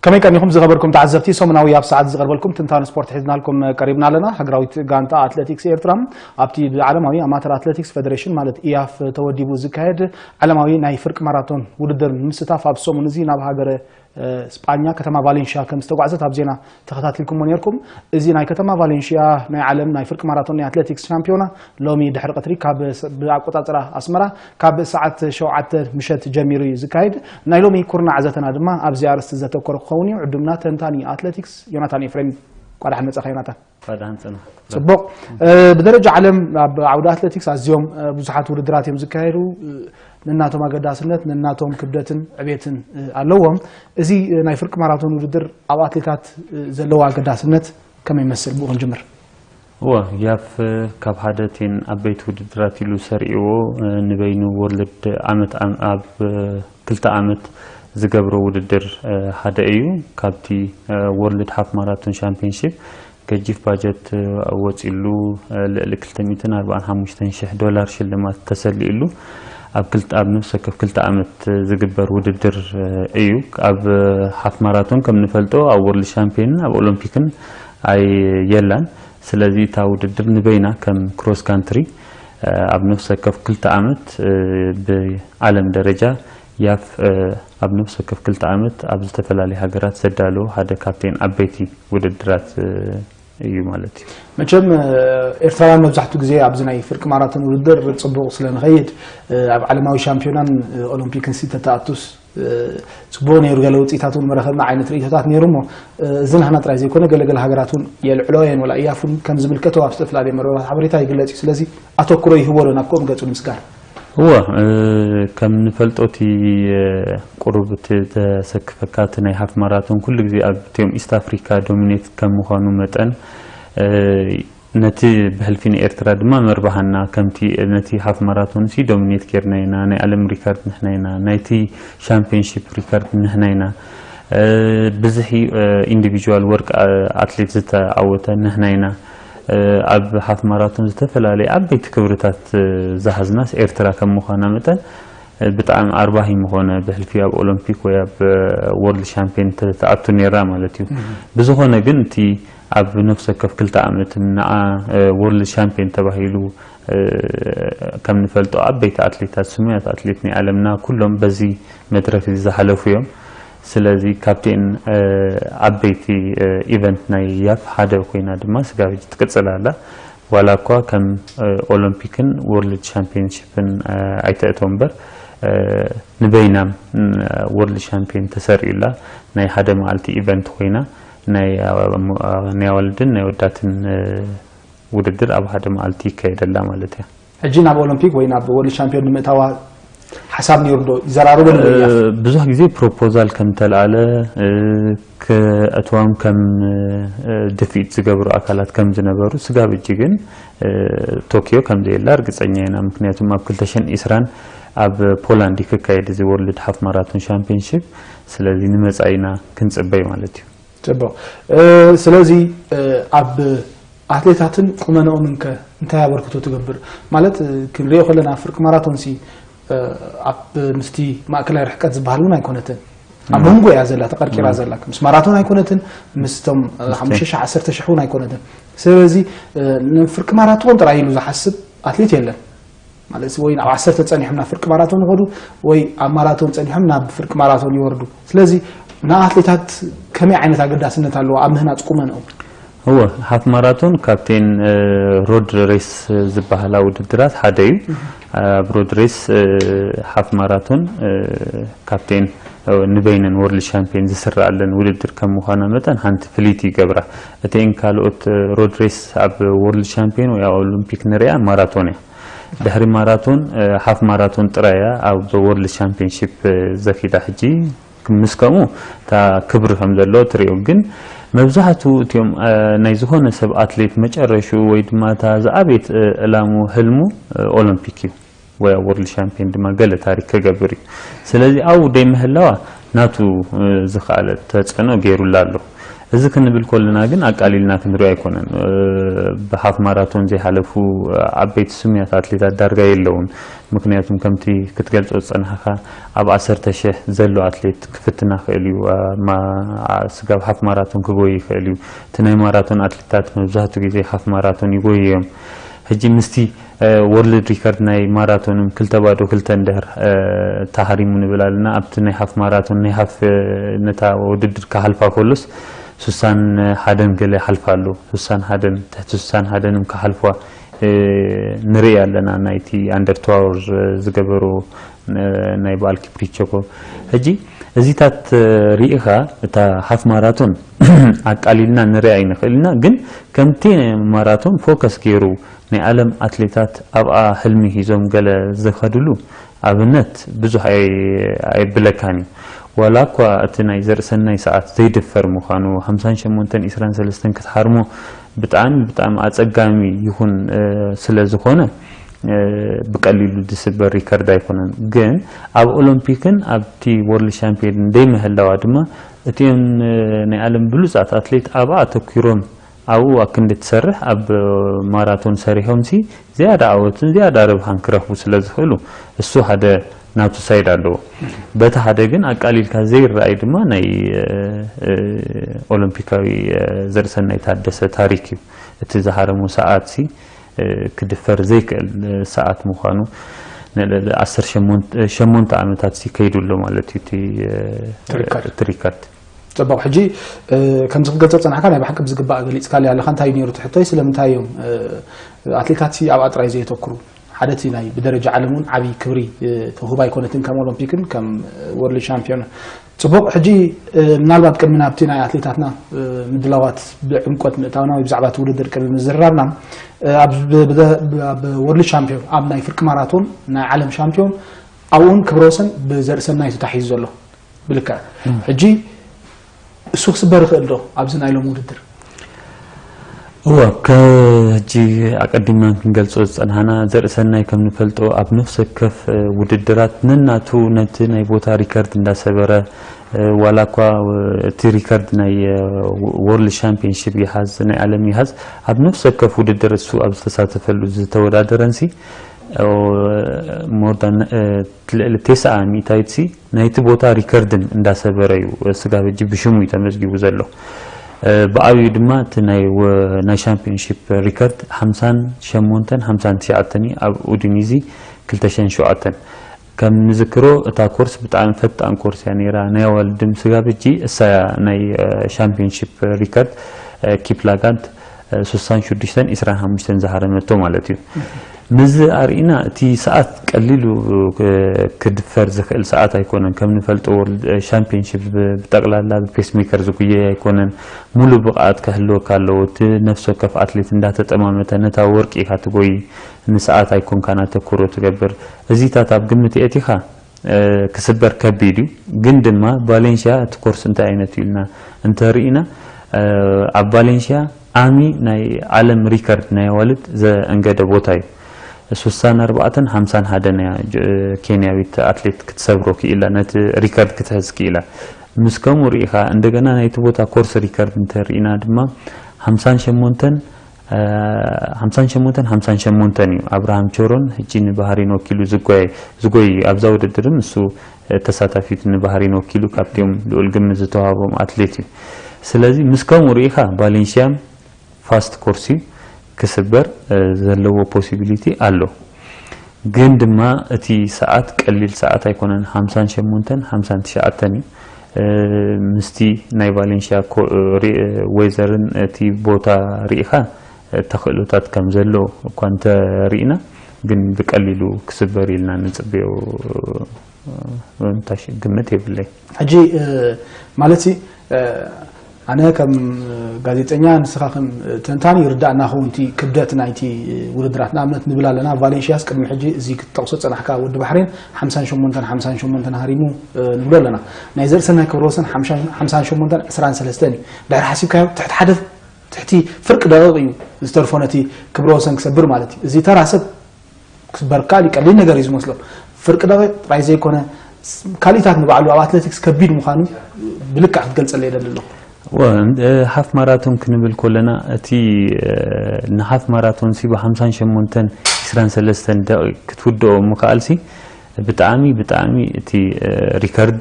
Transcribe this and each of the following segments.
ከመይ ቀኒኹም ዝኸበርኩም ተዓዘብቲ? ሰሙናዊ ኣብ ሰዓት ዝቐርበልኩም ትንታነ ስፖርት ሒዝናልኩም ቀሪብና ኣለና። ሃገራዊት ጋንታ ኣትሌቲክስ ኤርትራ ኣብቲ ብዓለማዊ ኣማተር ኣትሌቲክስ ፌደሬሽን ማለት ኢያፍ ተወዲቡ ዝካየድ ዓለማዊ ናይ ፍርቂ ማራቶን ውድድር ንምስታፍ ኣብ ሰሙን እዚ ናብ ሃገረ ስጳኛ ከተማ ቫሌንሽያ ከም ዝተጓዕዘት ኣብ ዜና ተኸታቲልኩሞ ነርኩም። እዚ ናይ ከተማ ቫሌንሽያ ናይ ዓለም ናይ ፍርቂ ማራቶን ናይ ኣትሌቲክስ ሻምፒዮና ሎሚ ድሕሪ ቀትሪ ካብ ብኣቆጻጽራ ኣስመራ ካብ ሰዓት ሸውዓተ ምሸት ጀሚሩ እዩ ዝካየድ። ናይ ሎሚ ኩርናዕ ዘተና ድማ ኣብዚ ኣርእስቲ ዘተኮረ ክኸውን እዩ። ዕዱምና ተንታኒ ኣትሌቲክስ ዮናታን ኤፍሬም። ቋዳሕ መጻኻ ዮናታን። ቋዳሕ ንጽና። ጽቡቕ። ብደረጃ ዓለም ኣብ ዓውዲ ኣትሌቲክስ ኣዝዮም ብዙሓት ውድድራት እዮም ዝካየዱ። ነናቶም ኣገዳስነት ነናቶም ክብደትን ዕቤትን ኣለዎም። እዚ ናይ ፍርቂ ማራቶን ውድድር ኣብ ኣትሌታት ዘለዎ ኣገዳስነት ከመይ ይመስል? ብኡ ክንጅምር። እወ፣ ያፍ ካብ ሓደ ቴን ዓበይቲ ውድድራት ኢሉ ሰሪዕዎ ንበይኑ ወርልድ ዓመት ኣብ ክልተ ዓመት ዝገብሮ ውድድር ሓደ እዩ። ካብቲ ወርልድ ሃፍ ማራቶን ሻምፒዮንሺፕ ገጂፍ ባጀት ወፂሉ ልዕሊ ክልተ ሚእትን ኣርባዓን ሓሙሽተን ሽሕ ዶላር ሽልማት ተሰሊእሉ ኣብ ክልተ ኣብ ነፍሲ ወከፍ ክልተ ዓመት ዝግበር ውድድር እዩ። ኣብ ሃፍ ማራቶን ከም ንፈልጦ ኣብ ወርልድ ሻምፒዮንን ኣብ ኦሎምፒክን ኣይ የላን። ስለዚ እታ ውድድር ንበይና ከም ክሮስ ካንትሪ ኣብ ነፍሲ ወከፍ ክልተ ዓመት ብዓለም ደረጃ ያፍ ኣብ ነፍሲ ወከፍ ክልተ ዓመት ኣብ ዝተፈላለዩ ሃገራት ዘዳለዉ ሓደ ካብተን ዓበይቲ ውድድራት እዩ ማለት እዩ። መቸም ኤርትራውያን መብዛሕትኡ ግዜ ኣብዚ ናይ ፍርቂ ማራቶን ውድድር ጽቡቕ ስለ ንኸይድ ኣብ ዓለማዊ ሻምፒዮናን ኦሎምፒክን ሲ ተተኣቱስ ጽቡቕ ነይሩ፣ ገለ ውፅኢታት እውን መረኸብና ዓይነት ርእይቶታት ነይሩ። እሞ እዚ ናህና ጥራይ ዘይኮነ ገለገለ ሃገራት እውን የልዕሎ እየን፣ ወላ እያፍ እውን ከም ዝምልከቶ ኣብ ዝተፈላለዩ መርበባት ሓበሬታ ይግለጽ እዩ። ስለዚ ኣተኩሮ ይህቦ ዶ ናብ ከምኡ ገጹ ንምስጋር? እወ፣ ከም ንፈልጦ እቲ ቁሩብ እቲ ዘሰክፈካ እቲ ናይ ሃፍ ማራቶን ኩሉ ግዜ ኣብ እቲኦም ኢስት ኣፍሪካ ዶሚኔት ከም ምዃኑ መጠን ነቲ ብሕልፊ ንኤርትራ ድማ መርባሃና ከምቲ ነቲ ሃፍ ማራቶን ሲ ዶሚኔት ጌርና ኢና፣ ናይ ዓለም ሪካርድ ንሕና ኢና፣ ናይቲ ሻምፒዮንሺፕ ሪካርድ ንሕና ኢና፣ ብዝሒ ኢንዲቪጁዋል ወርቅ ኣትሌት ዝተዓወተ ንሕና ኢና። ኣብ ሃፍ ማራቶን ዝተፈላለዩ ዓበይቲ ክብርታት ዝሃዝናስ ኤርትራ ከም ምዃና መጠን ብጣዕሚ ኣርባሂ ምኾነ ብሕልፊ ኣብ ኦሎምፒክ ወይ ኣብ ወርልድ ሻምፒዮን ተኣቱ ነይራ ማለት እዩ። ብዝኾነ ግን እቲ ኣብ ነፍሲ ወከፍ ክልተ ዓመት ንዓ ወርልድ ሻምፒዮን ተባሂሉ ከም ንፈልጦ ዓበይቲ ኣትሌታት ስሙያት ኣትሌት ናይ ዓለምና ኩሎም በዚ መድረክ እዚ ዝሓለፉ እዮም። ስለዚ ካብቲኤን ዓበይቲ ኢቨንት ናይ ያፍ ሓደ ኮይና ድማ ስጋብ ሕጂ ትቅፅል ኣላ። ዋላ እኳ ከም ኦሎምፒክን ወርልድ ሻምፒዮንሽፕን ኣይተእቶ እምበር ንበይናም ወርልድ ሻምፒዮን ተሰሪኡላ ናይ ሓደ መዓልቲ ኢቨንት ኮይና ናይ ኣዋልድን ናይ ወዳትን ውድድር ኣብ ሓደ መዓልቲ ይካየደላ ማለት እያ። ሕጂ ናብ ኦሎምፒክ ወይ ናብ ወርልድ ሻምፒዮን ንምእታዋ ሓሳብ ነይሩ ዶ? ይዘራረበሉ ዶ? ብዙሕ ግዜ ፕሮፖዛል ከም ተልኣለ ክእትዋም ከም ድፍኢት ዝገብሩ ኣካላት ከም ዝነበሩ ስጋብ ሕጂ ግን ቶኪዮ ከም ዘየላ እርግፀኛ ኢና። ምክንያቱም ኣብ ክልተ ሽሕን ዕስራን ኣብ ፖላንድ ክካየድ እዚ ወርልድ ሃፍ ማራቶን ሻምፒዮንሺፕ ስለዚ ንመፃኢና ክንፅበይ ማለት እዩ። ጽቡቕ። ስለዚ ኣብ ኣትሌታትን ቁመንኦምን ከ እንታይ ኣበርክቶ ትገብር? ማለት ክንሪኦ ከለና ፍርቂ ማራቶን ሲ ኣብ ምስቲ ማእከላይ ርሕቀት ዝበሃል እውን ኣይኮነትን። ኣብ መንጎ እያ ዘላ ተቐርቂራ ዘላ። ምስ ማራቶን ኣይኮነትን፣ ምስቶም ሓሙሽተ ሽሕ ዓሰርተ ሽሕ እውን ኣይኮነትን። ስለዚ ንፍርቂ ማራቶን ጥራይ ኢሉ ዝሓስብ ኣትሌት የለን። ማለት ወይ ናብ ዓሰርተ ጸኒሖም ናብ ፍርቂ ማራቶን ይኸዱ ወይ ኣብ ማራቶን ጸኒሖም ናብ ፍርቂ ማራቶን ይወርዱ። ስለዚ ንኣትሌታት ከመይ ዓይነት ኣገዳስነት ኣለዎ ኣብ ምህናጽ ቁመንኦም? እወ፣ ሃፍ ማራቶን ካብቴን ሮድ ሬስ ዝበሃላ ውድድራት ሓደ እዩ። ኣብ ሮድ ሬስ ሃፍ ማራቶን ካብቴን ንበይነን ወርልድ ሻምፒዮን ዝስረኣለን ውድድር ከም ምዃና መጠን ሓንቲ ፍልይቲ ይገብራ። እተን ካልኦት ሮድ ሬስ ኣብ ወርልድ ሻምፒዮን ወይ ኣብ ኦሎምፒክ ንሪኣ ማራቶን እያ። ድሕሪ ማራቶን ሃፍ ማራቶን ጥራይ እያ ኣብ ወርልድ ሻምፒዮንሺፕ ዘኺዳ። ሕጂ ምስ ከምኡ እታ ክብሪ ከም ዘለዎ ትሪኦ። ግን መብዛሕትኡ እቲኦም ናይ ዝኾነ ሰብ ኣትሌት መጨረሽኡ ወይ ድማ እታ ዝዓበየት ዕላሙ ህልሙ ኦሎምፒክ እዩ ወይ ኣብ ወርልድ ሻምፒዮን ድማ ገለ ታሪክ ክገብር እዩ። ስለዚ ኣብኡ ደይምህላዋ ናቱ ዝኸኣለ ተፅዕኖ ገይሩላ ኣሎ። እዚ ክንብል ከለና ግን ኣቃሊልና ክንሪኦ ኣይኮነን። ብሃፍ ማራቶን ዘይሓለፉ ዓበይቲ ስሙያት ኣትሌታት ዳርጋ የለውን። ምክንያቱም ከምቲ ክትገልጾ ዝጸናሕካ ኣብ ዓሰርተ ሽሕ ዘሎ ኣትሌት ክፍትና ክእል እዩ። ስጋብ ሃፍ ማራቶን ክጎይ ይኽእል እዩ። እቲ ናይ ማራቶን ኣትሌታት መብዛሕቱ ግዜ ሃፍ ማራቶን ይጎዩ እዮም። ሕጂ ምስቲ ወርልድ ሪከርድ ናይ ማራቶንም ክልተ ባዶ ክልተ እንድሕር ተሃሪሙ ንብል ኣለና። ኣብቲ ናይ ሃፍ ማራቶን ናይ ሃፍ ነታ ውድድር ክሓልፋ ከሎስ ሱሳን ሓደን ገለ ሓልፋ ኣሎ። ሱሳን ሓደን ትሕቲ ሱሳን ሓደንም ክሓልፏ ንርኢ ኣለና። ናይቲ ኣንደር ቱ ኣወር ዝገበሩ ናይ በዓል ኪፕሪቸኮ። ሕጂ እዚታት ርኢኻ እታ ሃፍ ማራቶን ኣቃሊልና ንሪኣ ኣይንኽእል ኢና፣ ግን ከምቲ ማራቶን ፎከስ ገይሩ ናይ ዓለም ኣትሌታት ኣብኣ ህልሚ ሂዞም ገለ ዝኸድሉ ኣብነት ብዙሕ ኣይ- ኣየብለካን እዩ። ዋላ እኳ እቲ ናይ ዘርእሰናይ ሰዓት ዘይድፈር ምዃኑ ሓምሳን ሸሞንተን ዕስራን ሰለስተን ክትሓርሞ ብጣዕሚ ብጣዕሚ ኣጸጋሚ ይኹን ስለ ዝኾነ ብቀሊሉ ዝስበር ሪከርድ ኣይኮነን። ግን ኣብ ኦሎምፒክን ኣብቲ ወርልድ ሻምፒዮን ዘይምህላዋ ድማ እቲኦም ናይ ዓለም ብሉጻት ኣትሌት ኣብኣ ኣተኪሮም ኣብኡ ኣክንዲ ትሰርሕ ኣብ ማራቶን ሰሪሖም ሲ ዝያዳ ዓወትን ዝያዳ ረብሓን ክረኽቡ ስለ ዝኽእሉ እሱ ሓደ ናቱ ሳይድ ኣለዎ። በቲ ሓደ ግን ኣቃሊልካ ዘይረኣይ ድማ ናይ ኦሎምፒካዊ ዘርእሰናይ ታደሰ ታሪክ እዩ። እቲ ዝሃረሞ ሰዓት ሲ ክድፈር ዘይክእል ሰዓት ምዃኑ ንልዕሊ ዓሰርተ ሸሞንተ ዓመታት ሲ ከይዱ ኣሎ ማለት እዩ እቲ ሪካርድ። ፅቡቕ ሕጂ ከምዚ ክትገልፆ ፀናሕካ ናይ ብሓቂ ብዝግባእ ገሊፅካለይ ኣለካ። እንታይ እዩ ነይሩ ትሕቶይ? ስለምንታይ እዮም ኣትሌታት ኣብኣ ጥራይ ዘየተኩሩ? ሓደ እቲ ናይ ብደረጃ ዓለም እውን ዓብዪ ክብሪ ተውህባ ኣይኮነትን ከም ኦሎምፒክን ከም ወርልድ ሻምፒዮን። ፅቡቕ ሕጂ ምናልባት ቅድሚ ናብቲ ናይ ኣትሌታትና ምድላዋት ብዕምቆት ምእታውና ወይ ብዛዕባ እቲ ውድድር ቅድሚ ምዝርራብና ኣብ ወርልድ ሻምፒዮን ኣብ ናይ ፍርቂ ማራቶን ናይ ዓለም ሻምፒዮን ኣብኡን ክብረ ወሰን ብዘርእሰናይ ተታሒዙ ዘሎ ብልክዕ ሕጂ እሱ ክስበር ይኽእል ዶ ኣብዚ ናይ ሎም ውድድር? እወ ከሕጂ ኣቀዲምና ክንገልጾ ዝጸናሕና ዘርእሰናይ ከም ንፈልጦ ኣብ ነፍሲ ወከፍ ውድድራት ነናቱ ነቲ ናይ ቦታ ሪከርድ እንዳሰበረ ዋላ እኳ እቲ ሪከርድ ናይ ወርልድ ሻምፒዮንሺፕ ይሃዝ ናይ ዓለም ይሃዝ ኣብ ነፍሲ ወከፍ ውድድር እሱ ኣብ ዝተሳተፈሉ ዝተወዳደረንሲ more than ልዕሊ ተስዓ ሚእታዊት ሲ ናይቲ ቦታ ሪከርድን እንዳሰበረ እዩ ስጋብ ሕጂ ብሽሙ እዩ ተመዝጊቡ ዘሎ። ብኣብዩ ድማ እቲ ናይ ናይ ሻምፒዮንሺፕ ሪከርድ ሓምሳን ሸሞንተን ሓምሳን ትሽዓተን እዩ ኣብ ኡዲኒዚ ክልተ ሽሕን ሸውዓተን። ከም ንዝክሮ እታ ኮርስ ብጣዕሚ ፈጣን ኮርስ እያ ነይራ። ናይ ኣዋልድም ስጋብ ሕጂ እሳ እያ ናይ ሻምፒዮንሺፕ ሪከርድ ኪፕላጋንት ሱሳን ሽዱሽተን ዕስራን ሓሙሽተን ዝሃረመቶ ማለት እዩ። ምዚ ኣርኢና እቲ ሰዓት ቀሊሉ ክድፈር ዝኽእል ሰዓት ኣይኮነን። ከም ንፈልጦ ወርልድ ሻምፒዮንሺፕ ብጠቕላላ ብፔስሜከር ዝጉየይ ኣይኮነን። ሙሉ ብቕዓት ከህልወካ ኣለዎ። እቲ ነፍሲ ወከፍ ኣትሌት እንዳተጠማመተ ነታ ወርቂ ኢኻ ትጎይ ንሰዓት ኣይኮንካን ኣተኩሮ ትገብር። እዚታት ኣብ ግምት የእቲኻ ክስበር ከቢድ እዩ። ግን ድማ ቫሌንሽያ እቲ ኮርስ እንታይ ዓይነት እዩ ኢልና እንተርኢና ኣብ ቫሌንሽያ ዓሚ ናይ ዓለም ሪከርድ ናይ ኣዋልድ ዘእንገደ ቦታ እዩ። ሱሳን ኣርባዕተን ሓምሳን ሓደን እያ ኬንያዊት ኣትሌት ክትሰብሮ ክኢላ ነቲ ሪከርድ ክትሕዝ ክኢላ። ምስ ከምኡ ርኢኻ እንደገና ናይቲ ቦታ ኮርስ ሪከርድ እንተርኢና ድማ ሓምሳን ሸሞንተን ሓምሳን ሸሞንተን ሓምሳን ሸሞንተን እዩ ኣብርሃም ቾሮን ሕጂ ንባህሪን ወኪሉ ዝጎየ ዝጎይ ኣብዛ ውድድርም እሱ ተሳታፊት ንባህሪን ወኪሉ ካብቲኦም ልኡል ግምት ዝተዋሃቦም ኣትሌት እዩ። ስለዚ ምስ ከምኡ ርኢኻ ቫሌንሽያም ፋስት ኮርስ እዩ ክስበር ዘለዎ ፖሲቢሊቲ ኣሎ። ግን ድማ እቲ ሰዓት ቀሊል ሰዓት ኣይኮነን። ሓምሳን ሸሞንተን ሓምሳን ትሽዓተን እዩ። ምስቲ ናይ ቫሌንሽያ ዌዘርን እቲ ቦታ ርኢኻ ተኽእሎታት ከም ዘሎ እኳ እንተርኢና ግን ብቀሊሉ ክስበር ኢልና ንፅበዮ ግምት የብለይ። ሕጂ ማለት ኣነ ከም ጋዜጠኛ ንስኻ ከም ተንታኒ ይርዳእና ኸውን እቲ ክብደት ናይቲ ውድድራት ንኣብነት ንብል ኣለና ቫሌንሽያስ ቅድሚ ሕጂ እዚ ክትጠቕሶ ፀናሕካ ወዲ ባሕሬን ሓምሳን ሸሞንተን ሓምሳን ሸሞንተን ሃሪሙ ንብሎ ኣለና ናይ ዘርእሰናይ ክብረ ወሰን ሓምሳን ሸሞንተን ዕስራን ሰለስተን እዩ ድሕሪ ሓሲብካዮ ትሕቲ ሓደ ትሕቲ ፍርቂ ደቂቕ እዩ ዝተርፎ ነቲ ክብረ ወሰን ክሰብር ማለት እዩ እዚ ተራ ሰብ ክስበር ከኣል እዩ ቀሊል ነገር እዩ ዝመስሎ ፍርቂ ደቂቕ ጥራይ ዘይኮነ ካልኢታት ንባዕሉ ኣብ ኣትሌቲክስ ከቢድ ምዃኑ ብልክዕ ክትገልጸለይ ይደሊ ኣለኹ ሃፍ ማራቶን ክንብል ከለና እቲ ንሃፍ ማራቶን ሲ ብ ሓምሳን ሸሞንተን ዒስራን ሰለስተን ደቂቅ ክትውድኦ ምኽኣል ሲ ብጣዕሚ ብጣዕሚ እቲ ሪከርድ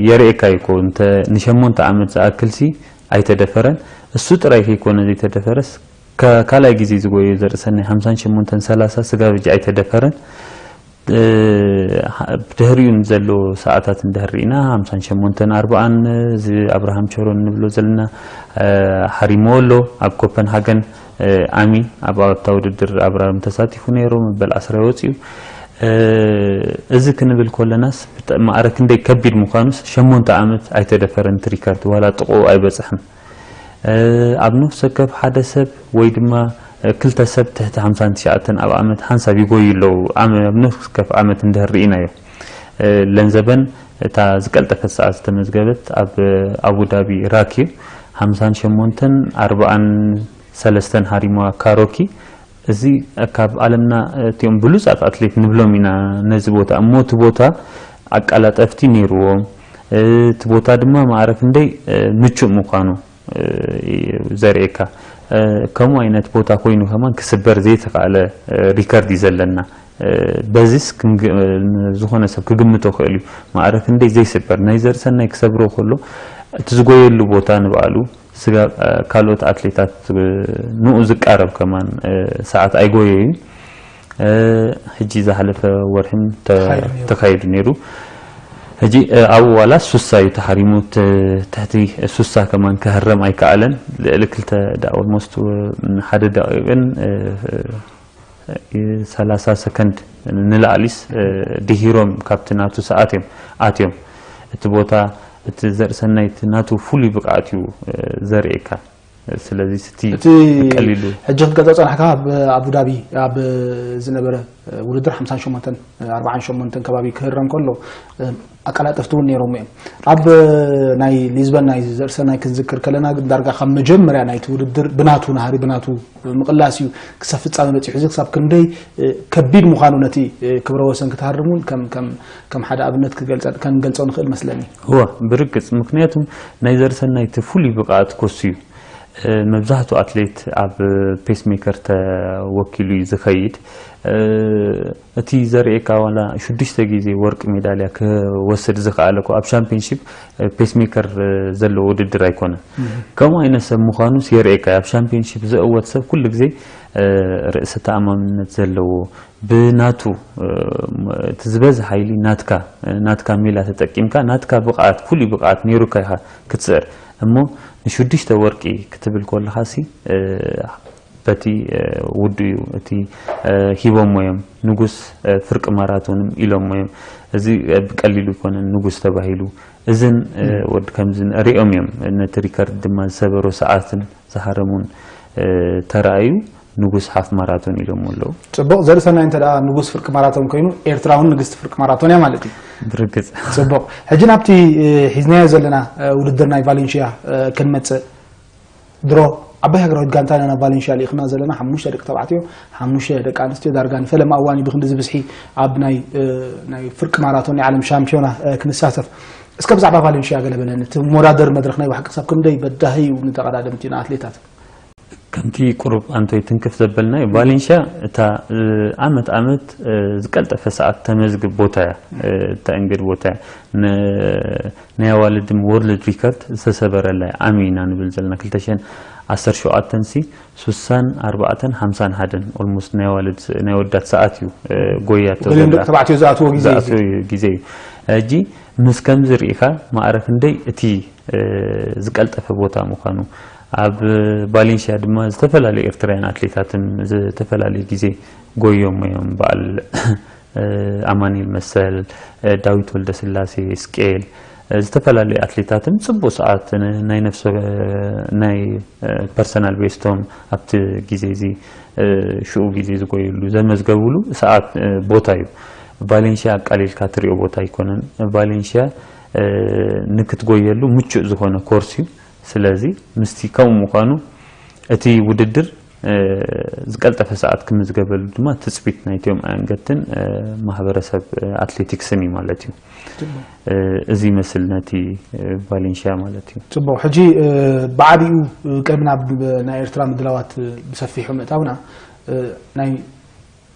የርእየካ እዩ እኮ። እንተ ንሸሞንተ ዓመት ዝኣክል ሲ ኣይተደፈረን። እሱ ጥራይ ከይኮነ ዘይተደፈረስ፣ ካልኣይ ግዜ ዝጎዮ ዘርእሰናይ ሓምሳን ሸሞንተን ሰላሳ ስጋብ ሕጂ ኣይተደፈረን። ድሕሪኡ ዘሎ ሰዓታት እንድሕር ርኢና ሓምሳን ሸሞንተን ኣርባዓን እዚ ኣብርሃም ቸሮን ንብሎ ዘለና ሓሪሞ ኣሎ። ኣብ ኮፐንሃገን ኣሚ ኣብ ኣብታ ውድድር ኣብራም ተሳቲፉ ነይሩ፣ መበል ዓስራ ወፂኡ። እዚ ክንብል ከለናስ ማዕረ ክንደይ ከቢድ ምዃኑስ ሸሞንተ ዓመት ኣይተደፈረን እቲ ሪከርድ፣ ዋላ ጥቕኡ ኣይበፅሕን። ኣብ ነፍሲ ወከፍ ሓደ ሰብ ወይ ድማ ክልተ ሰብ ትሕቲ ሓምሳን ትሽዓተን ኣብ ዓመት ሓንሳብ ይጎዩ ኣለዉ። ኣብ ነፍሲ ወከፍ ዓመት እንድሕር ርኢናዮ፣ ለንዘበን እታ ዝቀልጠፈት ሰዓት ዝተመዝገበት ኣብ ኣቡዳቢ ራኪ ሓምሳን ሸሞንተን ኣርባዓን ሰለስተን ሃሪማ ካሮኪ። እዚ ካብ ዓለምና እቲኦም ብሉጻት ኣትሌት ንብሎም ኢና ነዚ ቦታ። እሞ እቲ ቦታ ኣቀላጠፍቲ ነይርዎም። እቲ ቦታ ድማ ማዕረ ክንደይ ምቹእ ምዃኑ ዘርእየካ። ከምኡ ዓይነት ቦታ ኮይኑ ከማን ክስበር ዘይተኻእለ ሪከርድ እዩ ዘለና። በዚስ ዝኾነ ሰብ ክግምቶ ክእል እዩ። ማዕረ ክንደይ ዘይስበር ናይ ዘርእሰናይ ክሰብሮ ከሎ እቲ ዝጎየሉ ቦታ ንባዕሉ ስጋ ካልኦት ኣትሌታት ንኡ ዝቃረብ ከማን ሰዓት ኣይጎየዩ። ሕጂ ዝሓለፈ ወርሕም ተኻይዱ ነይሩ። ሕጂ ኣብኡ ዋላ ሱሳ እዩ ተሓሪሙ፣ ትሕቲ ሱሳ ከማን ክህረም ኣይከኣለን። ልዕሊ ክልተ ኦልሞስት ሓደ ደቂቕን ሰላሳ ሰከንድ ንላዕሊስ ድሂሮም ካብቲ ናቱ ሰዓት እዮም ኣትዮም። እቲ ቦታ እቲ ዘርእሰናይ እቲ ናቱ ፍሉይ ብቕዓት እዩ ዘርእየካ። ስለዚ ስቲ እቲ ቀሊሉ ሕጂ ክትገልጾ ጸናሕካ ኣብ ኣቡዳቢ ኣብ ዝነበረ ውድድር ሓምሳን ሸሞንተን ኣርባዓን ሸሞንተን ከባቢ ክህረም ከሎ ኣቀላጠፍቲ እውን ነይሮም እዮም። ኣብ ናይ ሊዝበን ናይ ዘርእሰናይ ክንዝክር ከለና ግን ዳርጋ ካብ መጀመርያ ናይቲ ውድድር ብናቱ ናህሪ ብናቱ ምቕላስ እዩ ክሳብ ፍጻመ በጺሑ። እዚ ክሳብ ክንደይ ከቢድ ምዃኑ ነቲ ክብረ ወሰን ክትሃርም እውን ከም ሓደ ኣብነት ክንገልጾ ንኽእል መስለኒ። እዋ ብርግጽ፣ ምክንያቱም ናይ ዘርእሰናይ እቲ ፍሉይ ብቕዓት ኮሱ እዩ። መብዛሕትኡ ኣትሌት ኣብ ፔስሜከር ተወኪሉ እዩ ዝኸይድ። እቲ ዘርእየካ ዋላ ሽዱሽተ ግዜ ወርቂ ሜዳልያ ክወስድ ዝኸኣለ እኮ ኣብ ሻምፒዮንሺፕ ፔስሜከር ዘለዎ ውድድር ኣይኮነን። ከምኡ ዓይነት ሰብ ምዃኑስ የርእየካ። ኣብ ሻምፒዮንሺፕ ዝእወት ሰብ ኩሉ ግዜ ርእሰ ተኣማምነት ዘለዎ ብናቱ እቲ ዝበዝሕ ሓይሊ ናትካ ናትካ ሜላ ተጠቂምካ ናትካ ብቕዓት ፍሉይ ብቕዓት ነይሩካ ኢኻ ክትስዕር እሞ ንሽዱሽተ ወርቂ ክትብል ከለኻ ሲ በቲ ውዱ እዩ እቲ ሂቦሞ እዮም ንጉስ ፍርቂ ማራቶንም ኢሎሞ እዮም። እዚ ብቀሊሉ ይኮነን ንጉስ ተባሂሉ እዝን ወዲ ከምዝን ሪኦም እዮም ነቲ ሪከርድ ድማ ዝሰበሮ ሰዓትን ዝሃረሙን ተራእዩ ንጉስ ሓፍ ማራቶን ኢሎም ኣለዉ። ጽቡቕ ዘርእሰናይ እንተ ደኣ ንጉስ ፍርቂ ማራቶን ኮይኑ ኤርትራ እውን ንግስቲ ፍርቂ ማራቶን እያ ማለት እዩ። ብርግጽ። ጽቡቕ ሕጂ ናብቲ ሒዝናዮ ዘለና ውድድር ናይ ቫሌንሽያ ክንመጽእ ድሮ ዓባይ ሃገራዊት ጋንታ ኢና ናብ ቫሌንሽያ ልኢኽና ዘለና ሓሙሽተ ደቂ ተባዕትዮ ሓሙሽተ ደቂ ኣንስትዮ ዳርጋ ንፈለማ እዋን እዩ ብክንዲ ዝብዝሒ ኣብ ናይ ናይ ፍርቂ ማራቶን ናይ ዓለም ሻምፒዮና ክንሳተፍ እስከ ብዛዕባ ቫሌንሽያ ገለ በለኒ እቲ መወዳደሪ መድረኽ ናይ ባሕቂ ክሳብ ክንደይ በዳሂ እዩ ንተቐዳደምቲ ንኣትሌታት ከምቲ ቁሩብ ኣንቶይ ትንክፍ ዘበልናዮ ቫሌንሽያ እታ ዓመት ዓመት ዝቀልጠፈ ሰዓት ተመዝግብ ቦታ እያ ተእንግድ ቦታ እያ ናይ ኣዋልድም ወርልድ ሪከርድ ዝተሰበረላ ዓሚ ኢና ንብል ዘለና ክልተ ሽሕን ዓሰርተ ሸውዓተን ሲ ሱሳን ኣርባዕተን ሓምሳን ሓደን ኦልሞስት ናይ ኣዋልድ ናይ ወዳት ሰዓት እዩ ጎያ ተባዕትዮ ዝኣትዎ ግዜ እዩ። ሕጂ ምስ ከምዚ ርኢኻ ማዕረ ክንደይ እቲ ዝቀልጠፈ ቦታ ምዃኑ ኣብ ቫሌንሽያ ድማ ዝተፈላለዩ ኤርትራውያን ኣትሌታትን ዝተፈላለዩ ግዜ ጎዮም እዮም በዓል ኣማኒል መሰል ዳዊት ወልደስላሴ ስቄል ዝተፈላለዩ ኣትሌታትን ጽቡቅ ሰዓት ናይ ነፍሰ ናይ ፐርሰናል ቤስቶም ኣብቲ ግዜ እዚ ሽኡ ግዜ ዝጎይሉ ዘመዝገቡሉ ሰዓት ቦታ እዩ። ቫሌንሽያ ኣቃሊልካ ትሪኦ ቦታ ኣይኮነን። ቫሌንሽያ ንክትጎየሉ ምቹእ ዝኾነ ኮርስ እዩ። ስለዚ ምስቲ ከምኡ ምዃኑ እቲ ውድድር ዝቀልጠፈ ሰዓት ክምዝገበሉ ድማ ትፅቢት ናይቶም ኣንገትን ማህበረሰብ ኣትሌቲክስን እዩ ማለት እዩ። እዚ ይመስል ነቲ ቫሌንሽያ ማለት እዩ። ፅቡቅ። ሕጂ ብዓቢኡ ቅድሚ ናብ ናይ ኤርትራ ምድላዋት ብሰፊሑ ምእታውና ናይ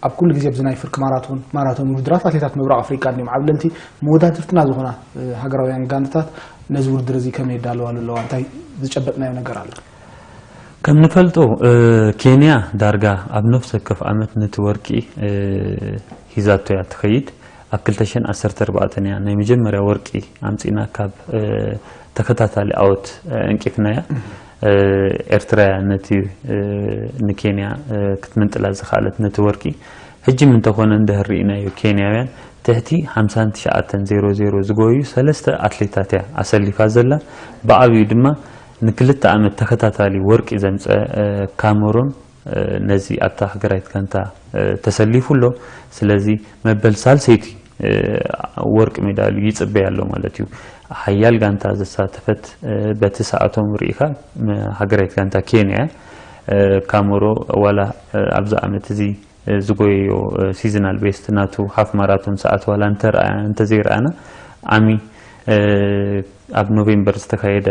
ኣብ ኩሉ ግዜ ኣብዚ ናይ ፍርቂ ማራቶን ማራቶን ውድድራት ኣትሌታት ምብራቕ ኣፍሪቃ እንዲም ዓብለልቲ መወዳድርትና ዝኾና ሃገራውያን ጋንታታት ነዚ ውድድር እዚ ከመይ ይዳለዋሉ ኣለዋ? እንታይ ዝጨበጥናዮ ነገር ኣሎ? ከም ንፈልጦ ኬንያ ዳርጋ ኣብ ነፍሲ ወከፍ ዓመት ነቲ ወርቂ ሂዛቶ እያ ትኸይድ። ኣብ ክልተ ሽሕን ዓሰርተ ኣርባዕተን እያ ናይ መጀመርያ ወርቂ ኣምጺና ካብ ተኸታታሊ ኣወት እንቂፍናያ። ኤርትራ እያ ነቲ ንኬንያ ክትምንጥላ ዝኸኣለት ነቲ ወርቂ። ሕጂ ም እንተኾነ እንድሕር ርኢናዮ ኬንያውያን ትሕቲ ሓምሳን ትሽዓተን ዜሮ ዜሮ ዝጎዩ ሰለስተ ኣትሌታት እያ ኣሰሊፋ ዘላ። ብዓብዩ ድማ ንክልተ ዓመት ተኸታታሊ ወርቂ ዘምፀ ካመሮን ነዚ ኣብታ ሃገራዊት ጋንታ ተሰሊፉ ኣሎ። ስለዚ መበል ሳልሰይቲ ወርቂ ሜዳልዩ ይፅበይ ኣሎ ማለት እዩ። ሓያል ጋንታ ዘሳተፈት በቲ ሰዓቶም ርኢኻ ሃገራዊት ጋንታ ኬንያ ካመሮ ዋላ ኣብዚ ዓመት እዚ ዝጎየዮ ሲዝናል ቤስት ናቱ ሃፍ ማራቶን ሰዓት ዋላ እንተዘይረኣና ዓሚ ኣብ ኖቬምበር ዝተካየደ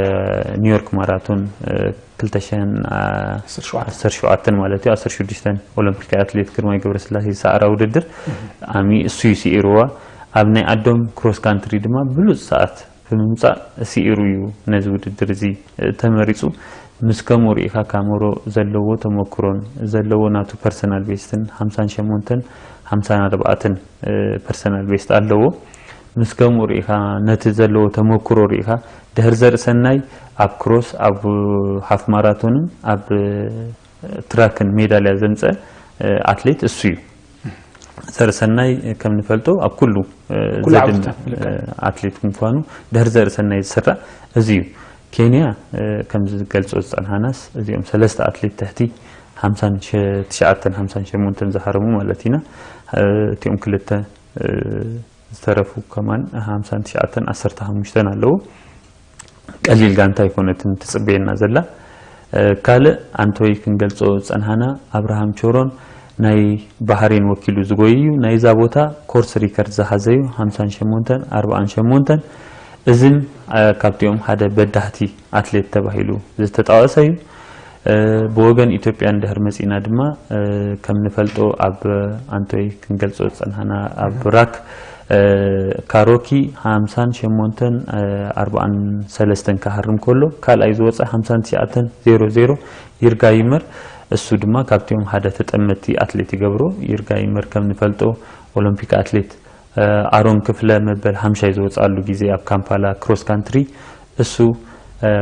ኒውዮርክ ማራቶን ክልተ ሽሕን ዓሰርተ ሸውዓተን ማለት እዩ ዓሰርተ ሽዱሽተ ኦሎምፒካዊ ኣትሌት ግርማይ ገብረስላሴ ዝሰዓራ ውድድር ዓሚ እሱ እዩ ስኢርዋ። ኣብ ናይ ኣዶም ክሮስ ካንትሪ ድማ ብሉፅ ሰዓት ብምምፃእ ስኢሩ እዩ ነዚ ውድድር እዚ ተመሪፁ። ምስ ከምኡ ርኢኻ ካመሮ ዘለዎ ተመክሮን ዘለዎ ናቱ ፐርሰናል ቤስትን ሓምሳን ሸሞንተን ሓምሳን ኣርባዕተን ፐርሰናል ቤስት ኣለዎ። ምስ ከምኡ ርኢኻ ነቲ ዘለዎ ተመክሮ ርኢኻ ድሕር ዘርእሰናይ ኣብ ክሮስ ኣብ ሃፍ ማራቶንን ኣብ ትራክን ሜዳልያ ዘምፀ ኣትሌት እሱ እዩ። ዘርእሰናይ ከም ንፈልጦ ኣብ ኩሉ ዘድን ኣትሌት ምኳኑ ድሕር ዘርእሰናይ ዝስራዕ እዚ እዩ። ኬንያ ከም ዝገልፆ ዝፀንሓናስ እዚኦም ሰለስተ ኣትሌት ትሕቲ ሓምሳን ትሽዓተን ሓምሳን ሸሞንተን ዝሃረሙ ማለት ኢና። እቲኦም ክልተ ዝተረፉ ከማን ሓምሳን ትሽዓተን ዓሰርተ ሓሙሽተን ኣለዉ። ቀሊል ጋንታ ኣይኮነትን ትፅበየና ዘላ። ካልእ ኣንቶይ ክንገልፆ ዝፀንሓና ኣብርሃም ቾሮን ናይ ባህሬን ወኪሉ ዝጎዩ እዩ። ናይዛ ቦታ ኮርስ ሪከርድ ዝሓዘ እዩ ሓምሳን ሸሞንተን ኣርባዓን ሸሞንተን። እዝን ካብቲኦም ሓደ በዳህቲ ኣትሌት ተባሂሉ ዝተጠቐሰ እዩ። ብወገን ኢትዮጵያ እንድሕር መፂና ድማ ከም ንፈልጦ ኣብ ኣንቶይ ክንገልፆ ዝፀንሓና ኣብ ራክ ካሮኪ ሓምሳን ሸሞንተን ኣርባዓን ሰለስተን ክሃርም ከሎ ካልኣይ ዝወፀ ሓምሳን ትሽዓተን ዜሮ ዜሮ ይርጋ ይመር። እሱ ድማ ካብቲኦም ሓደ ተጠመቲ ኣትሌት ይገብሮ። ይርጋ ይመር ከም ንፈልጦ ኦሎምፒክ ኣትሌት ኣሮን ክፍለ መበል ሓምሻይ ዝወፅኣሉ ግዜ ኣብ ካምፓላ ክሮስ ካንትሪ እሱ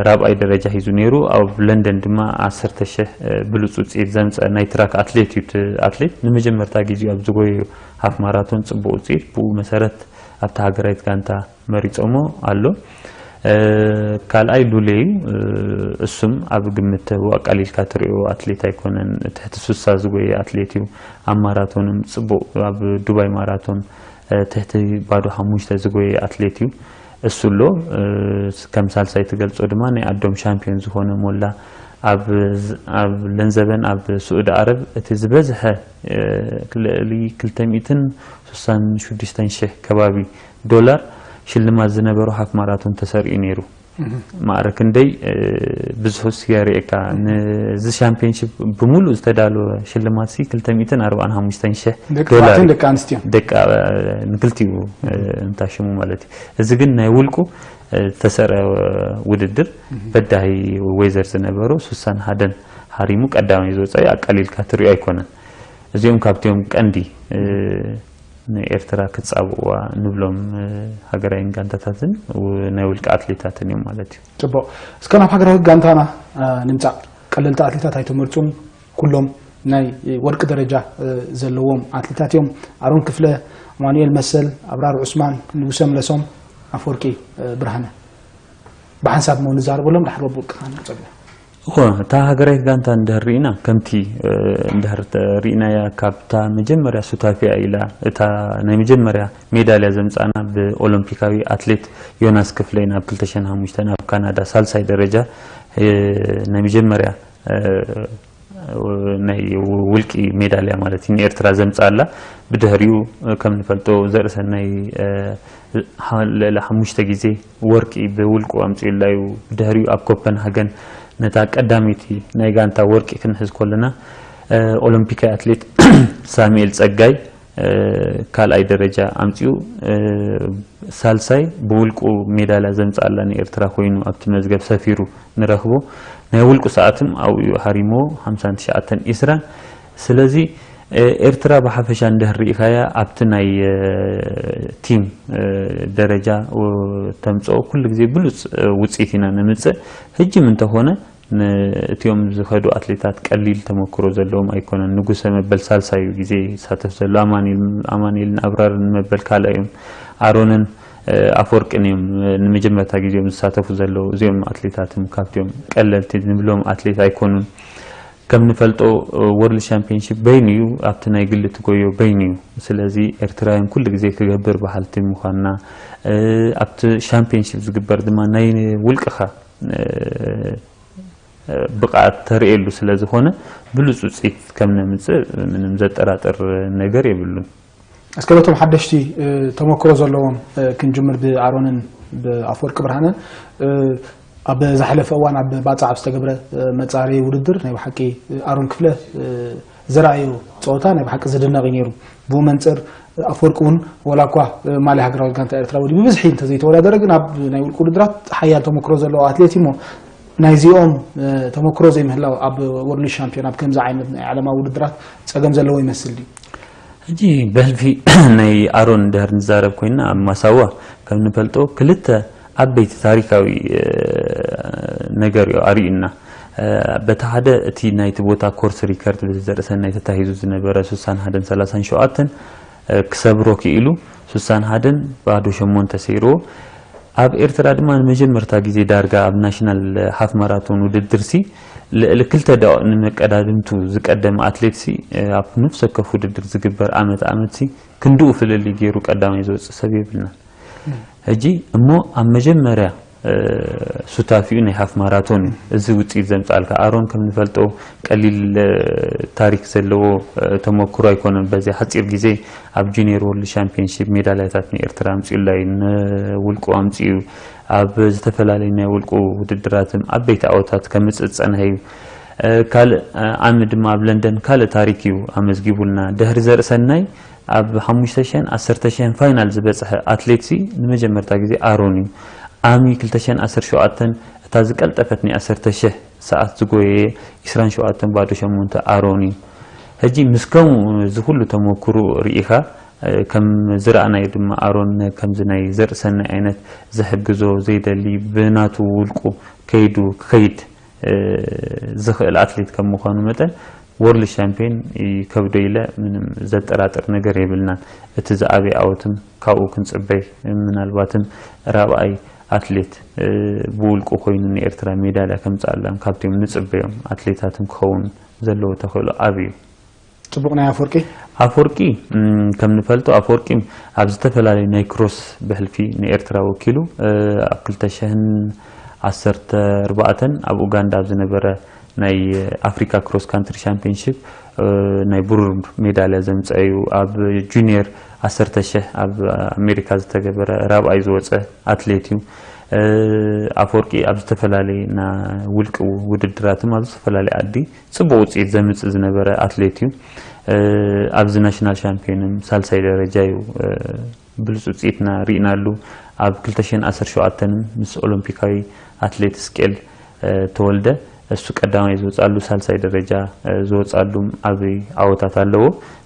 ራብኣይ ደረጃ ሒዙ ነይሩ። ኣብ ለንደን ድማ ዓሰርተ ሽሕ ብሉፅ ውፅኢት ዘምፀ ናይ ትራክ ኣትሌት እዩ። እቲ ኣትሌት ንመጀመርታ ግዜኡ ኣብ ዝጎየዮ ሃፍ ማራቶን ፅቡቕ ውፅኢት ብኡ መሰረት ኣብቲ ሃገራዊት ጋንታ መሪፆሞ ኣሎ። ካልኣይ ሉሌ እዩ። እሱም ኣብ ግምት ዋቃሊልካ ትሪኦ ኣትሌት ኣይኮነን። ትሕቲ ሱሳ ዝጎየ ኣትሌት እዩ። ኣብ ማራቶንም ፅቡቕ ኣብ ዱባይ ማራቶን ትሕቲ ባዶ ሓሙሽተ ዝጎየ ኣትሌት እዩ። እሱ ኣሎ። ከም ሳልሳይ ትገልፆ ድማ ናይ ኣዶም ሻምፒዮን ዝኾነ ሞላ ኣብ ለንዘበን ኣብ ስዑዲ ዓረብ እቲ ዝበዝሐ ልዕሊ ክልተ ሚእትን ስሳን ሽዱሽተን ሽሕ ከባቢ ዶላር ሽልማት ዝነበሮ ሃፍ ማራቶን ተሰሪኡ ነይሩ። ማዕረ ክንደይ ብዙሕስ የርእየካ። ነዚ ሻምፒዮንሺፕ ብምሉእ ዝተዳለወ ሽልማት ሲ ክልተ ሚእትን ኣርባዓን ሓሙሽተን ሽሕ ዶላር ደቂ ኣንስትዮን ደቂ ንክልቲኡ እንታሽሙ ማለት እዩ። እዚ ግን ናይ ውልቁ ዝተሰርዐ ውድድር በዳሂ ወይዘር ዝነበሩ ሱሳን ሃደን ሃሪሙ ቀዳማይ ዝወፀ ኣቀሊልካ ትሪኦ ኣይኮነን። እዚኦም ካብቲኦም ቀንዲ ንኤርትራ ክጻብእዋ ንብሎም ሃገራዊን ጋንታታትን ናይ ውልቂ ኣትሌታትን እዮም ማለት እዩ። ጽቡቕ። እስከ ናብ ሃገራዊ ጋንታና ንምጻእ። ቀለልቲ ኣትሌታት ኣይተመርጹን። ኩሎም ናይ ወርቂ ደረጃ ዘለዎም ኣትሌታት እዮም። ኣሮን ክፍለ፣ ኣማኑኤል መሰል፣ ኣብራር ዑስማን፣ ንጉሰ ምለሶም፣ ኣፈወርቂ ብርሃነ። ብሓንሳብ እሞ ንዛረበሎም፣ ድሓር ወብውልቅኻ ንጸብያ። እኾ፣ እታ ሃገራዊት ጋንታ እንድሕር ርኢና፣ ከምቲ እንድሕር ርኢናያ፣ ካብታ መጀመርያ ሱታፊያ ኢላ፣ እታ ናይ መጀመርያ ሜዳልያ ዘምጻና ብኦሎምፒካዊ ኣትሌት ዮናስ ክፍለይን ኣብ ክልተ ሽሕን ሓሙሽተን ኣብ ካናዳ ሳልሳይ ደረጃ ናይ መጀመርያ ናይ ውልቂ ሜዳልያ ማለት እዩ ንኤርትራ ዘምጻላ። ብድሕሪኡ ከም ንፈልጦ ዘርእሰናይ ልዕሊ ሓሙሽተ ግዜ ወርቂ ብውልቁ ኣምጺኡላ እዩ። ብድሕሪኡ ኣብ ኮፐንሃገን ነታ ቀዳመይቲ ናይ ጋንታ ወርቂ ክንሕዝ ከለና ኦሎምፒካዊ ኣትሌት ሳሙኤል ጸጋይ ካልኣይ ደረጃ ኣምጺኡ፣ ሳልሳይ ብውልቁ ሜዳልያ ዘምጻኣላ ንኤርትራ ኮይኑ ኣብቲ መዝገብ ሰፊሩ ንረኽቦ። ናይ ውልቁ ሰዓትም ኣብኡ ሃሪሞ ሓምሳን ትሽዓተን ኢስራን። ስለዚ ኤርትራ ብሓፈሻ እንድሕር ርኢኻያ ኣብቲ ናይ ቲም ደረጃ ተምጽኦ ኩሉ ግዜ ብሉጽ ውጽኢት ኢና ነምጽእ። ህጅም እንተኾነ እቲኦም ዝኸዱ ኣትሌታት ቀሊል ተመክሮ ዘለዎም ኣይኮነን። ንጉሰ መበል ሳልሳዩ ግዜ ይሳተፍ ዘሎ። ኣማኒኤልን ኣብራርን መበል ካልኣዮም። ኣሮንን ኣፈወርቅን እዮም ንመጀመርታ ግዜኦም ዝሳተፉ ዘለዉ። እዚኦም ኣትሌታትም ካብቲኦም ቀለልቲ ንብሎም ኣትሌት ኣይኮኑን። ከም ንፈልጦ ወርልድ ሻምፒዮንሺፕ በይኑ እዩ፣ ኣብቲ ናይ ግሊ ትጎዮ በይኑ እዩ። ስለዚ ኤርትራውያን ኩሉ ግዜ ክገብር በሃልቲ ምዃንና ኣብቲ ሻምፒዮንሺፕ ዝግበር ድማ ናይ ውልቅኻ ብቕዓት ተርእየሉ ስለ ዝኾነ ብሉፅ ውፅኢት ከም ነምፅእ ምንም ዘጠራጥር ነገር የብሉን። እስከ በቶም ሓደሽቲ ተመክሮ ዘለዎም ክንጅምር፣ ብኣሮንን ብኣፈወርቂ ብርሃነን። ኣብ ዝሓለፈ እዋን ኣብ ባፃዕ ኣብ ዝተገብረ መፃረዪ ውድድር ናይ ብሓቂ ኣሮን ክፍለ ዘርኣዮ ፀወታ ናይ ብሓቂ ዝድነቕ እዩ ነይሩ። ብኡ መንፅር ኣፈወርቂ እውን ወላ እኳ ማልያ ሃገራዊት ጋንታ ኤርትራ ወዲ ብብዝሒ እንተዘይተወዳደረ ግን ኣብ ናይ ውልቂ ውድድራት ሓያል ተመክሮ ዘለዎ ኣትሌት እዩ እሞ ናይዚኦም ተመክሮ ዘይምህላው ኣብ ወርልድ ሻምፒዮን ኣብ ከምዚ ዓይነት ናይ ዓለማዊ ውድድራት ፀገም ዘለዎ ይመስል ድዩ? ሕጂ በህልፊ ናይ ኣሮን ድሕር ንዛረብ ኮይና ኣብ ማሳዋ ከም ንፈልጦ ክልተ ዓበይቲ ታሪካዊ ነገር እዩ ኣርእዩና። በቲ ሓደ እቲ ናይቲ ቦታ ኮርስ ሪከርድ ብዘርእሰናይ ተታሂዙ ዝነበረ ስሳን ሓደን ሰላሳን ሸውዓተን ክሰብሮ ክኢሉ ስሳን ሓደን ባዶ ሸሞንተ ሰይርዎ። ኣብ ኤርትራ ድማ ንመጀመርታ ግዜ ዳርጋ ኣብ ናሽናል ሃፍ ማራቶን ውድድር ሲ ልዕሊ ክልተ ደቂቕ ንመቀዳድምቱ ዝቀደመ ኣትሌት ሲ ኣብ ነፍሲ ወከፍ ውድድር ዝግበር ዓመት ዓመት ሲ ክንድኡ ፍልልይ ገይሩ ቀዳማይ ዝወፅእ ሰብ የብልናን። ሕጂ እሞ ኣብ መጀመርያ ሱታፊኡ ናይ ሃፍ ማራቶን እዩ። እዚ ውፅኢት ዘምፃልካ ኣሮን ከም ንፈልጦ ቀሊል ታሪክ ዘለዎ ተመክሮ ኣይኮነን። በዚ ሓፂር ግዜ ኣብ ጁኒየር ወርልድ ሻምፒዮንሺፕ ሜዳልያታት ንኤርትራ ኣምፂኡላ እዩ። ንውልቁ ኣምፂኡ ኣብ ዝተፈላለዩ ናይ ውልቁ ውድድራትን ዓበይቲ ዓወታት ከምፅእ ዝፀንሐ እዩ። ካልእ ዓሚ ድማ ኣብ ለንደን ካልእ ታሪክ እዩ ኣመዝጊቡልና። ድሕሪ ዘርእሰናይ ኣብ ሓሙሽተ ሺሕን ዓሰርተ ሺሕን ፋይናል ዝበፅሐ ኣትሌት ሲ ንመጀመርታ ግዜ ኣሮን እዩ። ዓሚ ክልተ ሺሕን ዓሰርተ ሸውዓተን እታ ዝቀልጠፈት ናይ ዓሰርተ ሺሕ ሰዓት ዝጎየየ ዒስራን ሸውዓተን ባዶ ሸሞንተ ኣሮን እዩ። ሕጂ ምስ ከምኡ እዚ ኩሉ ተመክሮ ርኢኻ ከም ዝረኣናዮ ድማ ኣሮን ከምዚ ናይ ዘርእሰናይ ዓይነት ዝሕግዞ ዘይደሊ ብናቱ ውልቁ ከይዱ ክኸይድ ዝኽእል ኣትሌት ከም ምዃኑ መጠን ወርልድ ሻምፒዮን ይከብዶ ኢለ ምንም ዘጠራጥር ነገር የብልናን። እቲ ዝዓበየ ዓወትም ካብኡ ክንፅበይ ምናልባትም ራብኣይ ኣትሌት ብውልቁ ኮይኑ ንኤርትራ ሜዳልያ ከምፅኣላን ካብቲኦም ንፅበዮም ኣትሌታትን ክኸውን ዘለዎ ተኽእሎ ዓቢ እዩ። ፅቡቕ ናይ ኣፍወርቂ ኣፍወርቂ ከም ንፈልጦ ኣፍወርቂ ኣብ ዝተፈላለዩ ናይ ክሮስ ብሕልፊ ንኤርትራ ወኪሉ ኣብ ክልተ ሽሕን ዓሰርተ ኣርባዕተን ኣብ ኡጋንዳ ኣብ ዝነበረ ናይ ኣፍሪካ ክሮስ ካንትሪ ሻምፒዮንሺፕ ናይ ብሩር ሜዳልያ ዘምፀአ እዩ። ኣብ ጁኒየር ዓሰርተ ሽሕ ኣብ ኣሜሪካ ዝተገበረ ራብኣይ ዝወፀ ኣትሌት እዩ። ኣፍወርቂ ኣብ ዝተፈላለዩ ውልቂ ውድድራትም ኣብ ዝተፈላለዩ ዓዲ ፅቡቕ ውፅኢት ዘምፅእ ዝነበረ ኣትሌት እዩ። ኣብዚ ናሽናል ሻምፒዮንም ሳልሳይ ደረጃ እዩ ብሉፅ ውፅኢትና ርኢናሉ። ኣብ ክልተ ሽሕን ዓሰርተ ሸውዓተን ምስ ኦሎምፒካዊ ኣትሌት እስቄል ተወልደ እሱ ቀዳማይ ዝወፃሉ ሳልሳይ ደረጃ ዝወፃሉ ዓብይ ዓወታት ኣለዎ።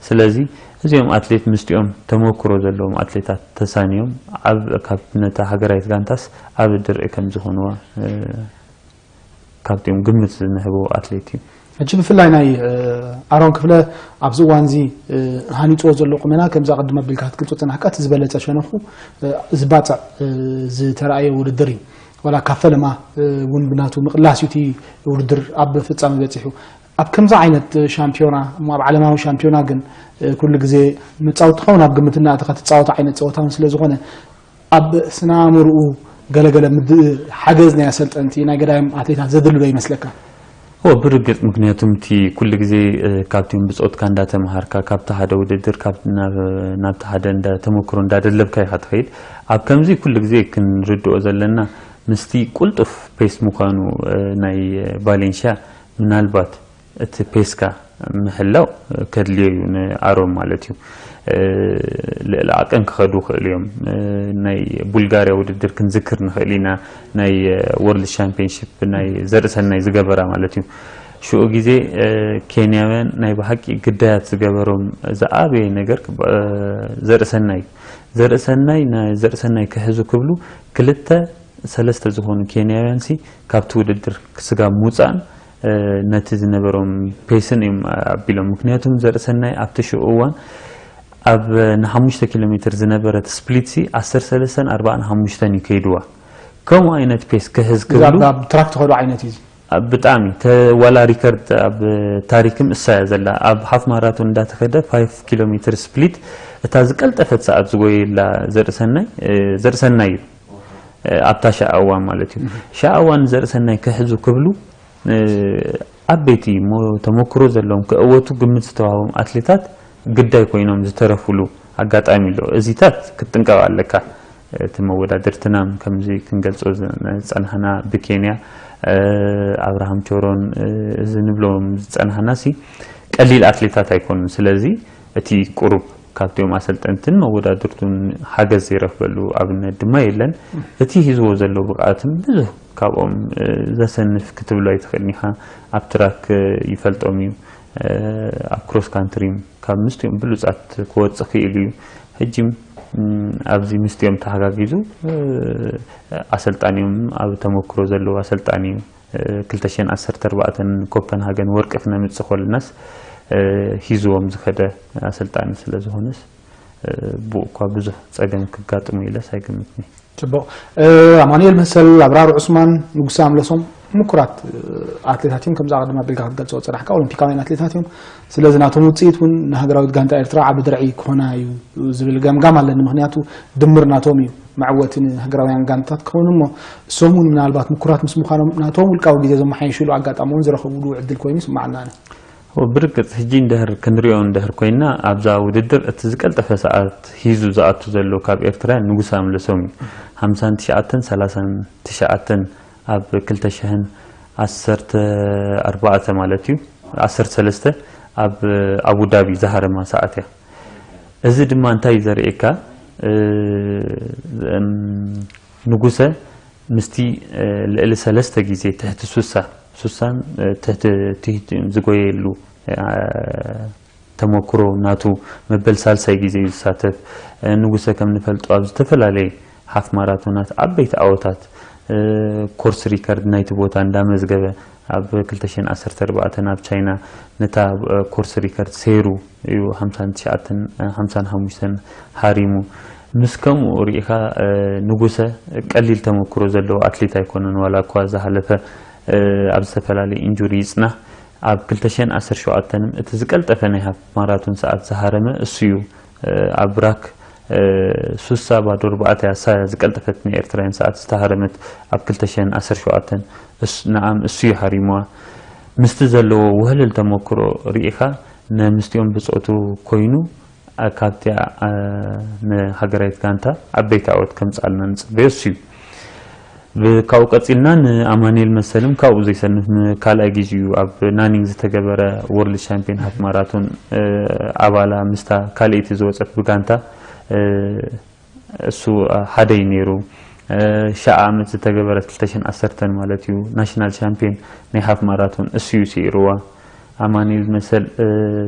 ስለዚ እዚኦም ኣትሌት ምስቲኦም ተመክሮ ዘለዎም ኣትሌታት ተሳንዮም ኣብ ካብ ነታ ሃገራዊት ጋንታስ ኣብ ድርዒ ከም ዝኾንዋ ካብቲኦም ግምት ዝንህቦ ኣትሌት እዩ። ሕጂ ብፍላይ ናይ ኣሮን ክፍለ ኣብዚ እዋን እዚ ሃኒፅዎ ዘሎ ቁመና ከምዚ ኣቐድም ኣቢልካ ክትገልፆ ዝፀናሕካ እቲ ዝበለፀ ሸነኹ እዚ ባፅዕ ዝተረኣየ ውድድር እዩ። ዋላ ካብ ፈለማ እውን ብናቱ ምቕላስ እዩ እቲ ውድድር ኣብ ፍፃመ በፂሑ። ኣብ ከምዚ ዓይነት ሻምፒዮና እሞ ኣብ ዓለማዊ ሻምፒዮና ግን ኩሉ ግዜ መፃወቲ ክኸውን ኣብ ግምት እናእተኻ ትፃወቶ ዓይነት ፀወታ እውን ስለ ዝኾነ ኣብ ስነ ኣእምርኡ ገለገለ ምድ ሓገዝ ናይ ኣሰልጠንቲ ናይ ገዳይም ኣትሌታት ዘድሊ ዶ ይመስለካ? ብርግጽ፣ ምክንያቱም እቲ ኩሉ ግዜ ካብቲም ብጾትካ እንዳተምሃርካ ካብቲ ሓደ ውድድር ናብቲ ሓደ ተመክሮ እንዳደለብካ ኢኻ ትኸይድ። ኣብ ከምዚ ኩሉ ግዜ ክንርድኦ ዘለና ምስቲ ቁልጡፍ ፔስ ምዃኑ ናይ ቫሌንሽያ ምናልባት እቲ ፔስካ ምሕላው ከድልዮ እዩ ንኣሮን ማለት እዩ። ልዕሊ ዓቀን ክኸዱ ይኽእሉ እዮም። ናይ ቡልጋርያ ውድድር ክንዝክር ንኽእል ኢና። ናይ ወርልድ ሻምፒዮንሺፕ ናይ ዘርእሰናይ ዝገበራ ማለት እዩ። ሽኡ ግዜ ኬንያውያን ናይ ብሓቂ ግዳያት ዝገበሮም ዝኣበየ ነገር ዘርእሰናይ ዘርእሰናይ ዘርእሰናይ ክሕዙ ክብሉ ክልተ ሰለስተ ዝኾኑ ኬንያውያን ሲ ካብቲ ውድድር ክስጋብ ምውፃእን ነቲ ዝነበሮም ፔስን እዮም ኣቢሎም። ምክንያቱም ዘርእሰናይ ኣብቲ ሽኡ እዋን ኣብ ንሓሙሽተ ኪሎ ሜትር ዝነበረት ስፕሊት ሲ ዓሰርተ ሰለስተን ኣርባዓን ሓሙሽተን እዩ ከይድዋ። ከምኡ ዓይነት ፔስ ክሕዝ ክብሉ ትራክ ትኸዱ ዓይነት እዩ። ብጣዕሚ ዋላ ሪከርድ ኣብ ታሪክም እሳያ ዘላ ኣብ ሃፍ ማራቶን እንዳተኸደ ፋይቭ ኪሎ ሜትር ስፕሊት እታ ዝቀልጠፈት ሰዓት ዝጎየላ ዘርእሰናይ ዘርእሰናይ እዩ። ኣብታ ሻኣዋን ማለት እዩ። ሻኣዋን ዘርእሰናይ ክሕዙ ክብሉ ዓበይቲ ተመክሮ ዘለዎም ክእወቱ ግምት ዝተዋህቦም ኣትሌታት ግዳይ ኮይኖም ዝተረፉሉ ኣጋጣሚ ኣሎ። እዚታት ክትጥንቀቕ ኣለካ። እቲ መወዳድርትናም ከምዚ ክንገልጾ ዝጸናሕና ብኬንያ ኣብርሃም ቾሮን እዚ ንብሎም ዝጸናሕና ሲ ቀሊል ኣትሌታት ኣይኮኑን። ስለዚ እቲ ቁሩብ ካብቲኦም ኣሰልጠንትን መወዳድርቱን ሓገዝ ዘይረኽበሉ ኣብነት ድማ የለን። እቲ ሂዝዎ ዘሎ ብቕዓትም ብዙህ ካብኦም ዘሰንፍ ክትብሎ ኣይትኽእልን ኢኻ። ኣብ ትራክ ይፈልጦም እዩ። ኣብ ክሮስ ካንትሪ ካብ ምስቲኦም ብሉጻት ክወጽእ ክእል እዩ። ሕጂ ኣብዚ ምስቲኦም ተሓጋጊዙ ኣሰልጣኒኦም ኣብ ተመክሮ ዘለዎ ኣሰልጣኒ እዩ። ክልተ ሽሕን ዓሰርተ ኣርባዕተን ኮፐንሃገን ወርቂ ክነምጽእ ከለናስ ሂዝዎም ዝኸደ ኣሰልጣኒ ስለ ዝኾነስ ብኡ እኳ ብዙሕ ጸገም ክጋጥሙ ኢለስ ኣይግምትን። ጽቡቕ። ኣማኑኤል መሰል፣ ኣብራር ዑስማን፣ ንጉሰ ኣምለሶም ምኩራት ኣትሌታት እዮም። ከምዚ ኣቐድም ኣቢልካ ክትገልጾ ዝጸናሕካ ኦሎምፒካውያን ኣትሌታት እዮም። ስለዚ ናቶም ውጽኢት እውን ንሃገራዊት ጋንታ ኤርትራ ዓቢ ድርዒ ክኾና እዩ ዝብል ገምጋም ኣለኒ። ምክንያቱ ድምር ናቶም እዩ መዕወቲ ንሃገራውያን ጋንታት ክኸውን እሞ እሶም እውን ምናልባት ምኩራት ምስ ምዃኖም ናቶም ውልቃዊ ግዜ ዘመሓየሽሉ ኣጋጣሚ እውን ዝረኸብሉ ዕድል ኮይኑ ይስማዓና ኣነ። ብርግጽ ሕጂ እንድሕር ክንሪኦ እንድሕር ኮይና ኣብዛ ውድድር እቲ ዝቀልጠፈ ሰዓት ሂዙ ዝኣቱ ዘሎ ካብ ኤርትራ ንጉስ ኣምለሶም እዩ። ሓምሳን ትሽዓተን ሰላሳን ትሽዓተን ኣብ ክልተ ሽሕን ዓሰርተ ኣርባዕተ ማለት እዩ ዓሰርተ ሰለስተ ኣብ ኣቡዳቢ ዝሃረማ ሰዓት እያ። እዚ ድማ እንታይ እዩ ዘርእየካ? ንጉሰ ምስቲ ልዕሊ ሰለስተ ግዜ ትሕቲ ሱሳ ሱሳን ትሕቲ ትሕቲ ዝጎየሉ ተመክሮ ናቱ መበል ሳልሳይ ግዜ እዩ ዝሳተፍ። ንጉሰ ከም ንፈልጦ ኣብ ዝተፈላለየ ሓፍ ማራቶናት ዓበይቲ ኣወታት ኮርስ ሪከርድ ናይቲ ቦታ እንዳመዝገበ ኣብ ክልተ ሽሕን ዓሰርተ ኣርባዕተን ኣብ ቻይና ነታ ኮርስ ሪከርድ ሰይሩ እዩ ሓምሳን ትሽዓተን ሓምሳን ሓሙሽተን ሃሪሙ። ምስ ከምኡ ርኢኻ ንጉሰ ቀሊል ተመክሮ ዘለዎ ኣትሌት ኣይኮነን። ዋላ እኳ ዝሓለፈ ኣብ ዝተፈላለየ ኢንጁሪ ይጽናሕ ኣብ ክልተ ሽሕን ዓሰርተ ሸውዓተን እቲ ዝቀልጠፈ ናይ ሃፍ ማራቶን ሰዓት ዝሃረመ እሱ እዩ። ኣብ ራክ ሱሳ ባዶ ኣርባዕተ ኣሳያ ዝቀልጠፈት ናይ ኤርትራውያን ሰዓት ዝተሃረመት ኣብ ክልተ ሽሕን ዓሰርተ ሸውዓተን ንኣም እሱ እዩ ሃሪምዋ። ምስቲ ዘለዎ ውህልል ተመክሮ ርኢኻ ንምስቲኦም ብጾቱ ኮይኑ ካብቲኣ ንሃገራዊት ጋንታ ዓበይቲ ዓወት ከምጽኣልና ንጽበዮ እሱ እዩ። ካብኡ ቀጺልና ንኣማኑኤል መሰልም ካብኡ ዘይሰንፍ ካልኣይ ግዜኡ ኣብ ናኒንግ ዝተገበረ ወርልድ ሻምፒዮን ሃፍ ማራቶን ኣባላ ምስታ ካልኣይቲ ዝወጸት ብጋንታ እሱ ሓደ እዩ ነይሩ። ሸዓ ዓመት ዝተገበረት ክልተ ሽሕን ዓሰርተን ማለት እዩ ናሽናል ሻምፒዮን ናይ ሃፍ ማራቶን እሱ እዩ ስዒርዋ። ኣማኑኤል መሰል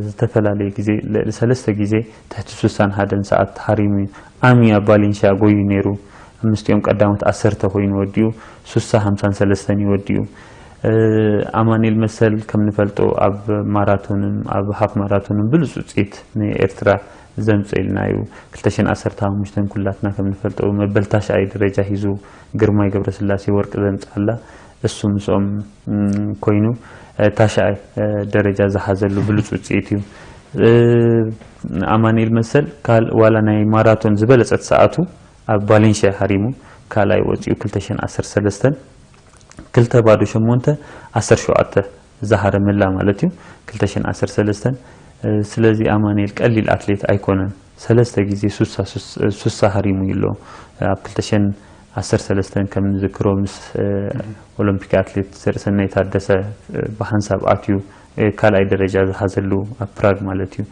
ዝተፈላለየ ግዜ ልዕሊ ሰለስተ ግዜ ትሕቲ ሱሳን ሓደን ሰዓት ሃሪሙ እዩ። ኣሚ ኣብ ቫሌንሽያ ጎዩ ነይሩ። ምስቲኦም ቀዳሞት ዓሰርተ ኮይኑ ወዲኡ ሱሳ ሓምሳን ሰለስተን እዩ ወዲኡ። ኣማኑኤል መሰል ከም ንፈልጦ ኣብ ማራቶንን ኣብ ሃፍ ማራቶንን ብሉፅ ውፅኢት ንኤርትራ ዘምፅእልና እዩ። ክልተ ሽሕን ዓሰርተ ሓሙሽተን ኩላትና ከም ንፈልጦ መበል ታሽዓይ ደረጃ ሒዙ ግርማይ ገብረስላሴ ወርቂ ዘምፅኣላ እሱ ምስኦም ኮይኑ ታሽዓይ ደረጃ ዝሓዘሉ ብሉፅ ውፅኢት እዩ። ኣማኑኤል መሰል ዋላ ናይ ማራቶን ዝበለፀት ሰዓቱ ኣብ ቫሌንሽያ ሃሪሙ ካልኣይ ወፂኡ ክልተ ሽሕን ዓሰርተ ሰለስተን ክልተ ባዶ ሸሞንተ ዓሰርተ ሸውዓተ ዝሃረመላ ማለት እዩ። ክልተ ሽሕን ዓሰርተ ሰለስተን ስለዚ ኣማኑኤል ቀሊል ኣትሌት ኣይኮነን። ሰለስተ ግዜ ሱሳ ሃሪሙ ኣሎ። ኣብ ክልተ ሽሕን ዓሰርተ ሰለስተን ከም ንዝክሮ ምስ ኦሎምፒክ ኣትሌት ዘርእሰናይ ታደሰ ብሓንሳብ ኣትዩ ካልኣይ ደረጃ ዝሓዘሉ ኣብ ፕራግ ማለት እዩ።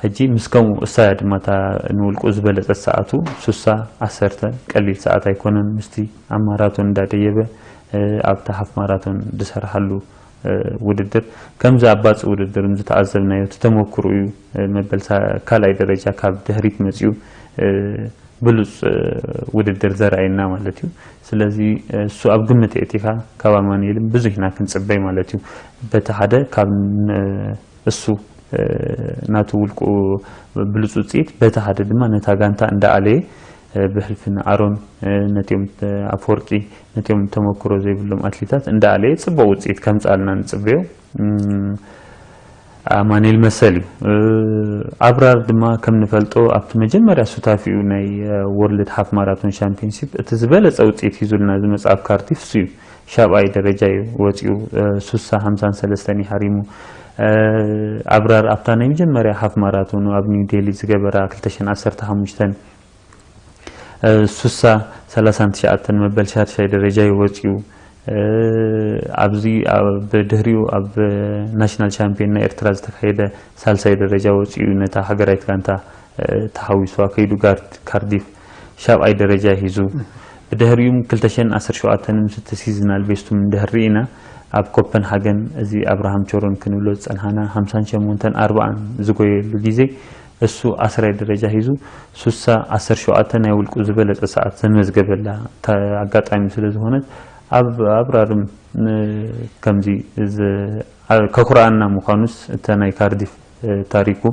ሕጂ ምስ ከምኡ እሳ ድማ እታ ንውልቁ ዝበለጸት ሰዓቱ ሱሳ ዓሰርተ ቀሊል ሰዓት ኣይኮነን። ምስቲ ኣብ ማራቶን እንዳደየበ ኣብታ ሃፍ ማራቶን ዝሰርሓሉ ውድድር ከምዚ ኣባጽ ውድድር ዝተዓዘብናዮ ተተመክሩ እዩ። መበል ካልኣይ ደረጃ ካብ ድሕሪት መጺኡ ብሉጽ ውድድር ዘርኣየና ማለት እዩ። ስለዚ እሱ ኣብ ግምት የእቲኻ ካብ ኣማኑኤልን ብዙሕ ኢና ክንጽበይ ማለት እዩ። በቲ ሓደ ካብ እሱ ናቱ ውልቁ ብሉጽ ውፅኢት በቲ ሓደ ድማ ነታ ጋንታ እንዳኣለየ ብሕልፊ ንኣሮን ነቲኦም ኣፈወርቂ ነቲኦም ተመክሮ ዘይብሎም ኣትሌታት እንዳኣለየ ጽቡቕ ውፅኢት ከምፅኣልና ንጽበዮ። ኣማኑኤል መሰል እዩ። ኣብራር ድማ ከም ንፈልጦ ኣብቲ መጀመርያ ሱታፊኡ ናይ ወርልድ ሃፍ ማራቶን ሻምፒዮንሺፕ እቲ ዝበለፀ ውፅኢት ሂዙልና ዝመፅእ ኣብ ካርዲፍ እሱ እዩ። ሻብኣይ ደረጃ እዩ ወፂኡ። ሱሳ ሓምሳን ሰለስተን እዩ ሃሪሙ። ኣብራር ኣብታ ናይ መጀመርያ ሃፍ ማራቶኑ ኣብ ኒው ዴሊ ዝገበራ ክልተ ሽሕን ዓሰርተ ሓሙሽተን ሱሳ ሰላሳን ትሽዓተን መበል ሻድሻይ ደረጃ እዩ ወፂኡ። ኣብዚ ብድሕሪኡ ኣብ ናሽናል ሻምፒዮን ናይ ኤርትራ ዝተካየደ ሳልሳይ ደረጃ ወፂኡ ነታ ሃገራዊት ጋንታ ተሓዊስዋ ከይዱ ጋርድ ካርዲፍ ሻብኣይ ደረጃ ሂዙ። ብድሕሪኡም ክልተ ሽሕን ዓሰርተ ሸውዓተን ምስ እቲ ሲዝናል ቤስቱም እንድሕር ርኢና ኣብ ኮፐንሃገን እዚ ኣብርሃም ቾሮን ክንብሎ ዝፀንሓና ሓምሳን ሸሞንተን ኣርባዓን ዝጎየሉ ግዜ እሱ ዓስራይ ደረጃ ሂዙ ሱሳ ዓሰርተ ሸውዓተ ናይ ውልቁ ዝበለፀ ሰዓት ዘመዝገበላ ኣጋጣሚ ስለ ዝኾነት ኣብ ኣብራርም ከምዚ ከኩርኣና ምዃኑስ እተ ናይ ካርዲፍ ታሪኩ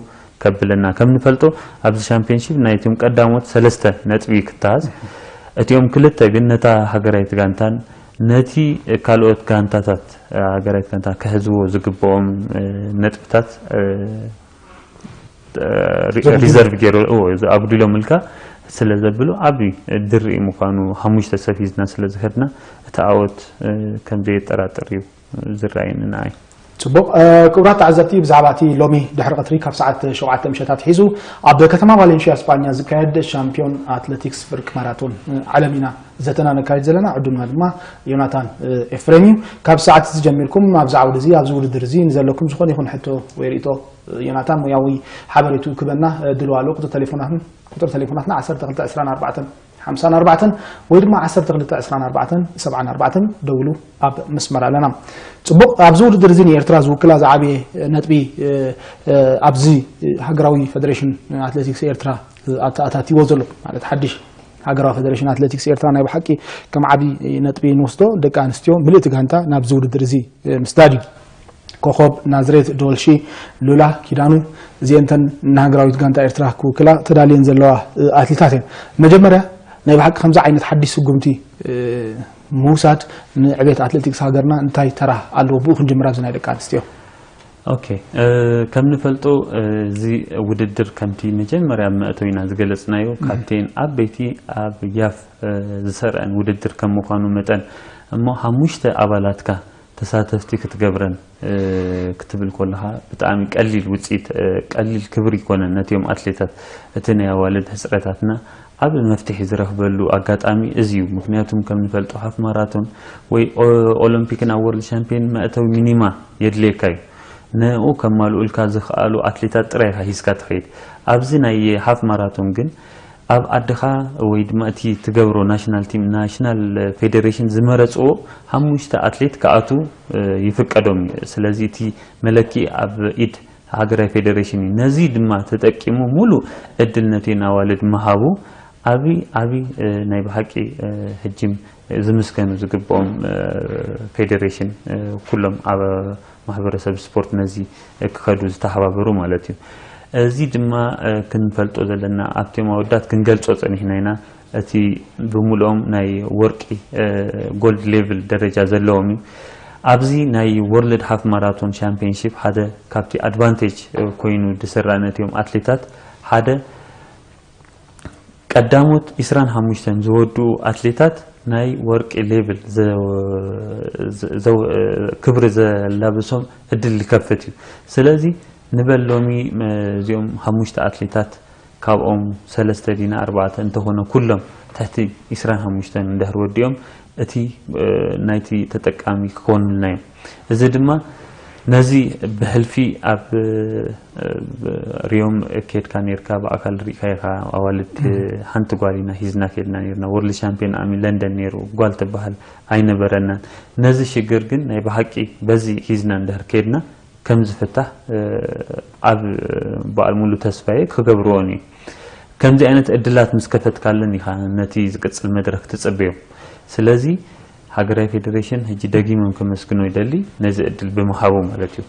ከብለና ከም ንፈልጦ ኣብዚ ሻምፒዮንሺፕ ናይቶም ቀዳሞት ሰለስተ ነጥቢ ክተሃዝ እቲኦም ክልተ ግን ነታ ሃገራዊት ጋንታን ነቲ ካልኦት ጋንታታት ሃገራዊት ጋንታ ክሕዝዎ ዝግብኦም ነጥብታት ሪዘርቭ ገይሩ ኣጉዲሎም ኢልካ ስለ ዘብሉ ዓብዪ ድርኢ ምዃኑ ሓሙሽተ ሰብ ሒዝና ስለ ዝኸድና እቲ ኣወት ከም ዘየጠራጥር እዩ ዝረኣየኒ ንዓይ። ጽቡቕ። ክቡራት ተዓዘብቲ፣ ብዛዕባ እቲ ሎሚ ድሕሪ ቀትሪ ካብ ሰዓት ሸውዓተ ምሸት ኣትሒዙ ኣብ ከተማ ቫሌንሽያ ስጳኛ ዝካየድ ሻምፒዮን ኣትሌቲክስ ፍርቂ ማራቶን ዓለም ኢና ዘተና ነካይድ ዘለና። ዕዱልና ድማ ዮናታን ኤፍሬም እዩ። ካብ ሰዓት እዚ ጀሚርኩም ኣብዚ ዓውዲ እዚ ኣብዚ ውድድር እዚ ንዘለኩም ዝኾነ ይኹን ሕቶ ወይ ርእቶ ዮናታን ሙያዊ ሓበሬቱ ክበና ድልዋ ኣሎ። ቁፅሪ ቴሌፎናትን ቁፅሪ ቴሌፎናትና ዓሰርተ ክልተ ዕስራን ኣርባዕተን ሓምሳን ኣርባዕተን ወይ ድማ ዓሰርተ ክልተ ዕስራን ኣርባዕተን ሰብዓን ኣርባዕተን ደውሉ ኣብ መስመር ኣለና። ፅቡቕ ኣብዚ ውድድር እዚ ንኤርትራ ዝውክላ ዝዓበየ ነጥቢ ኣብዚ ሃገራዊ ፌደሬሽን ኣትሌቲክስ ኤርትራ ኣተኣታቲዎ ዘሎ ማለት ሓድሽ ሃገራዊ ፌደሬሽን ኣትሌቲክስ ኤርትራ ናይ ብሓቂ ከም ዓብዪ ነጥቢ ንወስዶ ደቂ ኣንስትዮ ምልእቲ ጋንታ ናብዚ ውድድር እዚ ምስዳድ እዩ። ኮኾብ ናዝሬት ዶልሺ ሉላ ኪዳኑ እዚአንተን ንሃገራዊት ጋንታ ኤርትራ ክውክላ ተዳልየን ዘለዋ ኣትሌታት እየን። መጀመርያ ናይ ብሓቂ ከምዚ ዓይነት ሓድሽ ስጉምቲ ምውሳድ ንዕቤት ኣትሌቲክስ ሃገርና እንታይ ተራ ኣለዎ? ብኡ ክንጅምር ኣብዚ ናይ ደቂ ኣንስትዮ። ኦኬ ከም ንፈልጦ እዚ ውድድር ከምቲ መጀመርያ መእተዊና ዝገለጽናዮ ካብተን ዓበይቲ ኣብ ያፍ ዝሰርዐን ውድድር ከም ምዃኑ መጠን እሞ ሓሙሽተ ኣባላትካ ተሳተፍቲ ክትገብረን ክትብል ከለኻ ብጣዕሚ ቀሊል ውፅኢት ቀሊል ክብሪ ይኮነን ነቲኦም ኣትሌታት እቲ ናይ ኣዋልድ ሕፅረታትና ዓብ መፍትሒ ዝረኽበሉ ኣጋጣሚ እዚ እዩ ምክንያቱም ከም ንፈልጦ ሃፍ ማራቶን ወይ ኦሎምፒክን ኣብ ወርልድ ሻምፒዮን መእተዊ ሚኒማ የድልየካ እዩ ንኡ ከማልኡልካ ዝኽኣሉ ኣትሌታት ጥራይ ኢኻ ሂዝካ ትኸይድ ኣብዚ ናይ ሃፍ ማራቶን ግን ኣብ ዓድኻ ወይ ድማ እቲ ትገብሮ ናሽናል ቲም ናሽናል ፌዴሬሽን ዝመረፅዎ ሓሙሽተ ኣትሌት ክኣትዉ ይፍቀዶም እዩ። ስለዚ እቲ መለኪ ኣብ ኢድ ሃገራዊ ፌዴሬሽን እዩ። ነዚ ድማ ተጠቂሙ ሙሉእ ዕድል ነቲ ኣዋልድ ምሃቡ ዓቢ ዓቢ ናይ ብሓቂ ሕጂም ዝምስገኑ ዝግብኦም ፌዴሬሽን ኩሎም ኣብ ማሕበረሰብ ስፖርት ነዚ ክኸዱ ዝተሓባበሩ ማለት እዩ። እዚ ድማ ክንፈልጦ ዘለና ኣብቶም ኣወዳት ክንገልጾ ጸኒሕና ኢና። እቲ ብምልኦም ናይ ወርቂ ጎልድ ሌቭል ደረጃ ዘለዎም እዩ። ኣብዚ ናይ ወርልድ ሃፍ ማራቶን ሻምፒዮንሺፕ ሓደ ካብቲ ኣድቫንቴጅ ኮይኑ ዝስራ ነቲኦም ኣትሌታት ሓደ ቀዳሞት ዒስራን ሓሙሽተን ዝወድኡ ኣትሌታት ናይ ወርቂ ሌብል ዘ- ዘ- ዘ- ክብሪ ዘላብሶም እድል ይከፍት እዩ። ስለዚ ንበል ሎሚ መ- እዚኦም ሓሙሽተ ኣትሌታት ካብኦም ሰለስተ ዲና ኣርባዕተ እንተኾነ ኩሎም ትሕቲ ዕስራን ሓሙሽተን እንድሕር ወዲኦም እቲ እ፣ ናይቲ ተጠቃሚ ክኾኑልና እዮም። እዚ ድማ ነዚ ብሕልፊ ኣብ እ፣ ሪዮም ኬድካ ነርካ ብኣካል ርኢካ ኢኻ። ኣዋልድ ሓንቲ ጓል ኢና ሂዝና ኬድና ነርና ወርልድ ሻምፒዮን ኣሚ ለንደን ነይሩ ጓል ትበሃል ኣይነበረናን። ነዚ ሽግር ግን ናይ ብሓቂ በዚ ሂዝና እንድሕር ኬድና ከም ዝፍታሕ ኣብ በዓል ሙሉ ተስፋዬ ክገብርዎን እዩ። ከምዚ ዓይነት እድላት ምስ ከፈትካለን ኢኻ ነቲ ዝቅጽል መድረክ ትጽበዮ። ስለዚ ሃገራዊ ፌደሬሽን ሕጂ ደጊሞም ከመስግኖ ይደሊ ነዚ እድል ብምሃቡ ማለት እዩ።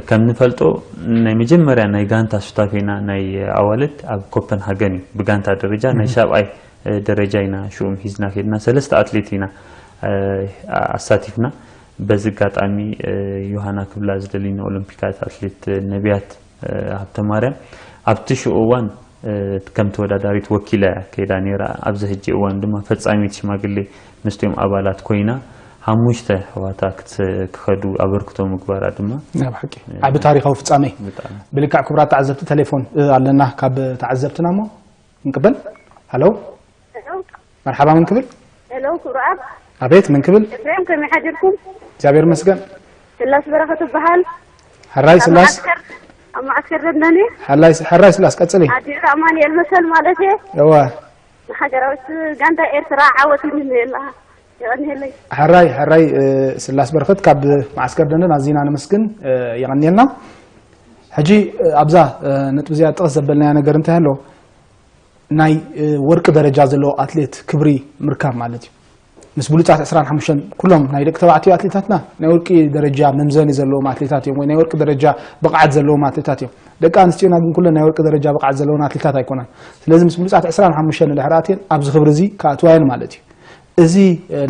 ከም ንፈልጦ ናይ መጀመርያ ናይ ጋንታ ሱታፌና ናይ ኣዋልድ ኣብ ኮፐንሃገን እዩ። ብጋንታ ደረጃ ናይ ሻብኣይ ደረጃ ኢና ሽኡም ሒዝና ኬድና ሰለስተ ኣትሌት ኢና ኣሳቲፍና። በዚ ኣጋጣሚ ዮሃና ክብላ ዝደሊ ንኦሎምፒካት ኣትሌት ነቢያት ሃብተማርያም ኣብቲ ሽኡ እዋን ከም ተወዳዳሪት ወኪላ እያ ከይዳ ነይራ። ኣብዚ ሕጂ እዋን ድማ ፈጻሚት ሽማግሌ ምስቲኦም ኣባላት ኮይና ሓሙሽተ ኣሕዋታ ክኸዱ ኣበርክቶ ምግባራ ድማ ናብ ሓቂ ዓቢ ታሪኻዊ ፍጻሜ። ብጣዕሚ ብልክዕ ክቡራት ተዓዘብቲ ቴሌፎን ኣለና ካብ ተዓዘብትና እሞ ንቅበል። ሃሎ መርሓባ፣ መን ክብል? ሄሎ ክብሩ ኣብ ኣቤት፣ መን ክብል? ኤፍሬም ከመይ ሓዲርኩም? እግዚኣብሔር ይመስገን። ስላስ በረኸት እበሃል። ሕራይ ኣብ ስላስ። መዓስከር ኣብ መዓስከር ደንደኒ። ሕራይ ሕራይ ስላስ፣ ቀጽሊ። ኣዲስ ኣማኑኤል መሰል ማለት እየ። እወ። ንሃገራዊት ጋንታ ኤርትራ ዓወት ይምነየላ። የቐንየለይ። ሕራይ ሕራይ እ፣ ስላስ በረኸት ካብ መዓስከር ደንደን ኣዚና ነመስግን እ፣ የቐንየልና። ሕጂ እ፣ ኣብዛ እ፣ ነጥቢ እዚኣ ጥቕስ ዘበልናያ ነገር እንታይ ኣሎ? ናይ ወርቂ ደረጃ ዘለዎ ኣትሌት ክብሪ ምርካብ ማለት እዩ። ምስ ብሉጻት ዕስራን ሓሙሽተን ኩሎም ናይ ደቂ ተባዕትዮ ኣትሌታትና ናይ ወርቂ ደረጃ መምዘኒ ዘለዎም ኣትሌታት እዮም፣ ወይ ናይ ወርቂ ደረጃ ብቕዓት ዘለዎም ኣትሌታት እዮም። ደቂ ኣንስትዮና ግን ኩለን ናይ ወርቂ ደረጃ ብቕዓት ዘለዎን ኣትሌታት ኣይኮናን። ስለዚ ምስ ብሉጻት ዕስራን ሓሙሽተን እንድሕር ኣትየን ኣብዚ ክብሪ እዚ ክኣትዋ እየን ማለት እዩ። እዚ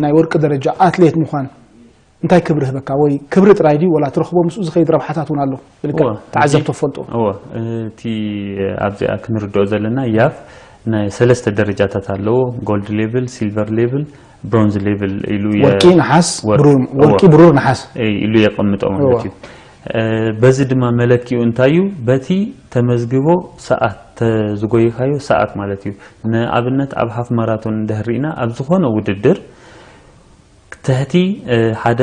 ናይ ወርቂ ደረጃ ኣትሌት ምዃን እንታይ ክብሪ ህበካ? ወይ ክብሪ ጥራይ ድዩ ወላ ትረኽቦ ምስኡ ዝኸይድ ረብሓታት እውን ኣሎ? ብልክዕ እወ፣ ተዓዘብቶ እቲ- ትፈልጡ? እወ፣ እቲ ኣብዚኣ ክንርድኦ ዘለና ያፍ ናይ ሰለስተ ደረጃታት ኣለዎ። ጎልድ ሌብል፣ ሲልቨር ሌብል፣ ብሮንዝ ሌብል ኢሉ የ- ወርቂ፣ ነሓስ፣ ወርቂ፣ ብሩር፣ እወ። ወርቂ፣ ብሩር፣ ነሓስ። እ፣ ኢሉ የቐምጦ ማለት እወ። እዩ። እ፣ በዚ ድማ መለኪኡ እንታይ እዩ? በቲ ተመዝግቦ ሰዓት ተዝጎይኻዮ ሰዓት ማለት እዩ። ንኣብነት ኣብ ሃፍ ማራቶን እንድሕር ርኢና ኣብ ዝኾነ ውድድር ትሕቲ ሓደ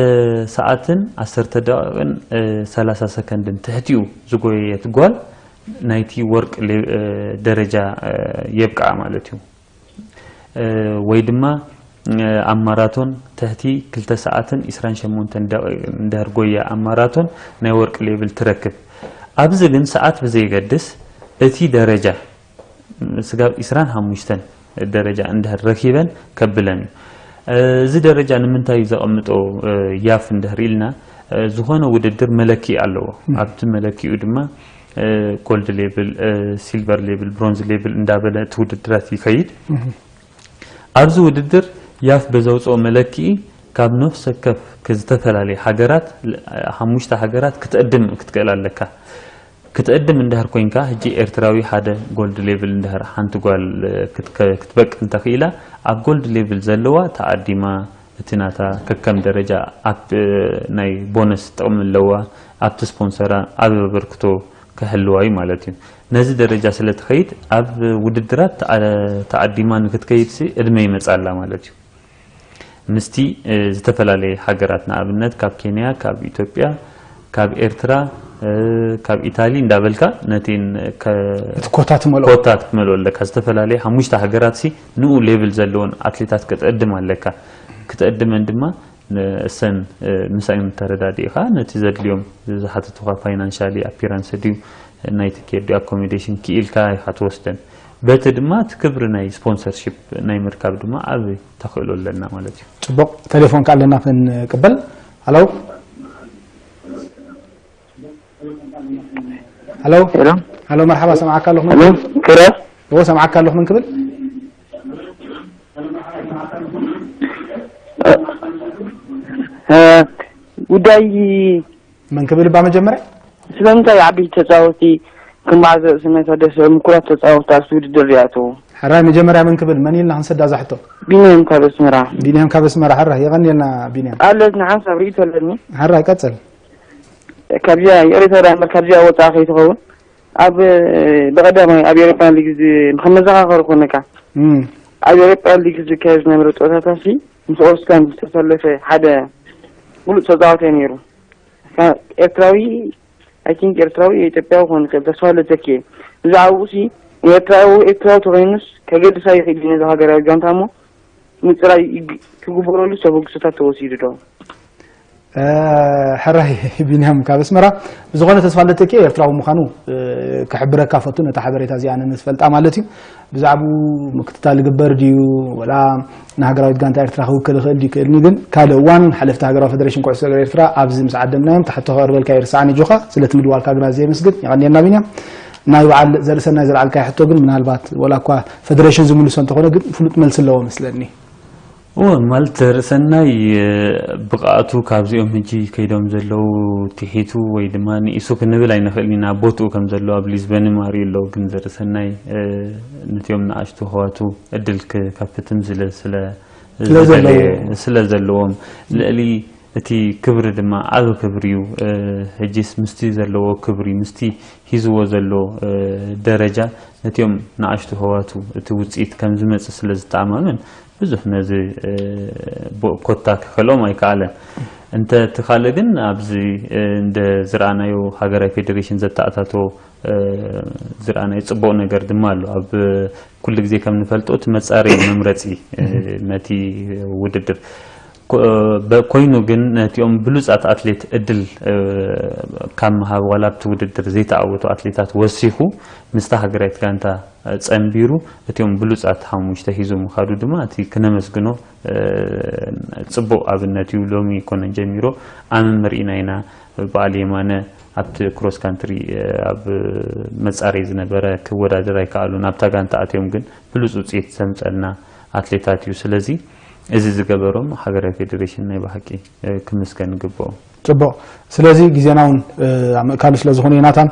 ሰዓትን ዓሰርተ ደቂቕን ሰላሳ ሰከንድን ትሕቲኡ ዝጎየየት ጓል ናይቲ ወርቅ ደረጃ የብቅዓ ማለት እዩ። ወይ ድማ ኣብ ማራቶን ትሕቲ ክልተ ሰዓትን ዕስራን ሸሞንተን ደቂቕን እንድሕር ጎያ ኣብ ማራቶን ናይ ወርቂ ሌብል ትረክብ። ኣብዚ ግን ሰዓት ብዘየገድስ እቲ ደረጃ ስጋብ ዕስራን ሓሙሽተን ደረጃ እንድሕር ረኪበን ከብለን እዩ። እዚ ደረጃ ንምንታይ እዩ ዘቐምጦ ያፍ እንድሕር ኢልና፣ ዝኾነ ውድድር መለኪ ኣለዎ። ኣብቲ መለኪኡ ድማ ጎልድ ሌብል፣ ሲልቨር ሌብል፣ ብሮንዝ ሌብል እንዳበለ እቲ ውድድራት ይኸይድ። ኣብዚ ውድድር ያፍ በዘውፅኦ መለክዒ ካብ ነፍሰ ከፍ ዝተፈላለየ ሃገራት ሓሙሽተ ሃገራት ክትዕድም ክትክእል ኣለካ። ክትዕድም እንድሕር ኮይንካ ሕጂ ኤርትራዊ ሓደ ጎልድ ሌብል እንድሕር ሓንቲ ጓል ክትበቅል እንተኽኢላ ኣብ ጎልድ ሌብል ዘለዋ ተዓዲማ እቲ ናታ ከከም ደረጃ ኣብ ናይ ቦነስ ጥቕሚ ኣለዋ ኣብቲ ስፖንሰራ ኣብ ኣበርክቶ ክህልዋ እዩ ማለት እዩ። ነዚ ደረጃ ስለ ትኸይድ ኣብ ውድድራት ተዓዲማ ንክትከይድ ሲ ዕድመ ይመፃላ ማለት እዩ። ምስቲ ዝተፈላለየ ሃገራት ንኣብነት ካብ ኬንያ፣ ካብ ኢትዮጵያ፣ ካብ ኤርትራ፣ ካብ ኢታሊ እንዳበልካ ነቲን እቲ ኮታ ትመልኦ ኮታ ክትመልኦ ኣለካ። ዝተፈላለየ ሓሙሽተ ሃገራት ሲ ንኡ ሌቭል ዘለዎን ኣትሌታት ክትዕድም ኣለካ። ክትዕድመን ድማ ንእሰን ምሳን ተረዳዲእኻ ነቲ ዘድልዮም ዝሓተቱኻ ፋይናንሻሊ ኣፒራንስ ድዩ ናይ ትኬት ድዩ ኣኮሞዴሽን ክኢልካ ኢኻ ትወስደን። በቲ ድማ እቲ ክብሪ ናይ ስፖንሰርሺፕ ናይ ምርካብ ድማ ዓቢ ተኽእሎ ኣለና ማለት እዩ። ጽቡቕ፣ ቴሌፎን ከኣ ኣለና ክንቅበል። ሃሎ። ሃሎ። ሄሎ። ሃሎ፣ መርሓባ፣ ሰምዓካ ኣለኹ። ሄሎ፣ ክብረት። እዎ፣ ሰምዓካ ኣለኹ። መን ክብል? እ፣ እ፣ ጉዳይ መን ክብል እባ መጀመርያ? ስለምንታይ ዓበይቲ ተጻወቲ ከም ብዓል ዘርእስነት ወደሰ ምኩራት ተጻወቲ ኣብቲ ውድድር ይኣትዉ? ሕራይ መጀመርያ መን ክብል መን ኢልና ክንሰዳ እዛ ሕቶ? ቢንያም ካብ ኣስመራ። ቢንያም ካብ ኣስመራ። ሕራይ የቐንየልና ቢንያም። ኣለኒ፣ ሓንሳብ ርእይቶ ኣለኒ። ሕራይ ቀጽል። ካብዚኣ ይቕሬታ ደኣ እምበር ካብዚኣ ወፃእ ከይትኸውን፣ ኣብ ብቐዳማይ ኣብ ኤሮፓ ሊግ ዝ- ከም መዘኻኸሪ ኮነካ፣ እም፣ ኣብ ኤሮፓ ሊግ ዝካየድ ዝነበረ ፀወታታሲ ምስ ኦስካን ዝተሰለፈ ሓደ ብሉፅ ተፃዋታይ ነይሩ። ካ- ኤርትራዊ፣ I think ኤርትራዊ ኢትዮጵያዊ ክኾን ይኽእል፣ ተስፋ ለተኪ። ብዛዕባኡ ሲ ኤርትራዊ ኤርትራዊ ተኾይኑስ ከገድሳ ይኽእል እዩ ነዚ ሃገራዊ ጋንታ እሞ ምፅራይ ይግ- ክግበረሉ ተበግሶታት ተወሲዱ ዶ? ሕራይ ቢንያም ካብ ኣስመራ። ብዝኾነ ተስፋ ለተኪ ኤርትራዊ ምዃኑ ክሕብረካ ፈቱ፣ ነታ ሓበሬታ እዚኣ ነንስፈልጣ ማለት እዩ። ብዛዕባኡ ምክትታል ይግበር ድዩ ወላ ንሃገራዊት ጋንታ ኤርትራ ክውክል ይኽእል ድዩ ክእልኒ፣ ግን ካልእ እዋን ሓለፍቲ ሃገራዊ ፈደሬሽን ኩዕሶ እግሪ ኤርትራ ኣብዚ ምስ ዓደምናዮም ታሕቶ ከቕርበልካ ይርስዓኒ ጆኻ። ስለቲ ምድዋልካ ግን ኣዝየ የመስግን። የቐንየልና ቢንያም። ናይ በዓል ዘርእሰናይ ዘልዓልካዮ ሕቶ ግን ምናልባት ወላ እኳ ፈደሬሽን ዝምልሶ እንተኾነ ግን ፍሉጥ መልሲ ኣለዎ መስለኒ። እወ፣ ማለት ዘርእሰናይ ብቕዓቱ ካብዚኦም ሕጂ ከይዶም ዘለዉ ትሒቱ ወይ ድማ ንኢሱ ክንብል ኣይንኽእልን ኢና። ቦትኡ ከም ዘሎ ኣብ ሊዝበን ማርዩ ኣለዉ፣ ግን ዘርእሰናይ ነቲኦም ንኣሽቱ ኣሕዋቱ ዕድል ክከፍትም ዝለ- ስለ ስለዘለዎ። ዝደለየ- ስለ ዘለዎም ልዕሊ እቲ ክብሪ ድማ ዓቢ ክብሪ እዩ። ሕጂስ ምስቲ ዘለዎ ክብሪ ምስቲ ሒዝዎ ዘሎ ደረጃ ነቲኦም ንኣሽቱ ኣሕዋቱ እቲ ውፅኢት ከም ዝመፅእ ስለ ዝተኣማመን ብዙሕ ነዚ ኮታ ክኸልኦም ኣይከኣለን። እንተ እቲ ካልእ ግን ኣብዚ እንደ ዝረኣናዮ ሃገራዊ ፌዴሬሽን ዘተኣታቶ ዝረኣናዮ ፅቡቕ ነገር ድማ ኣሎ። ኣብ ኩሉ ግዜ ከም ንፈልጦ እቲ መፃረይ መምረፂ ነቲ ውድድር ኮይኑ ግን ነቲኦም ብሉፃት ኣትሌት እድል ካብ ምሃብ ዋላ ኣብቲ ውድድር ዘይተዓወቱ ኣትሌታት ወሲኹ ምስታ ሃገራዊት ጋንታ ፀንቢሩ እቲኦም ብሉፃት ሓሙሽተ ሒዙ ምኻዱ ድማ እቲ ክነመስግኖ ፅቡቕ ኣብነት እዩ። ሎሚ ኣይኮነን ጀሚሮ ኣመመር ኢና ኢና በዓል የማነ ኣብቲ ክሮስ ካንትሪ ኣብ መፃረይ ዝነበረ ክወዳደር ኣይከኣሉን። ኣብታ ጋንታ ኣትዮም ግን ብሉፅ ውፅኢት ዘምፀልና ኣትሌታት እዩ። ስለዚ እዚ ዝገበሮም ሃገራዊ ፌዴሬሽን ናይ ብሓቂ ክምስገን ይግብኦ። ፅቡቕ። ስለዚ ግዜና እውን ኣብ ምእካሉ ስለ ዝኾነ ዮናታን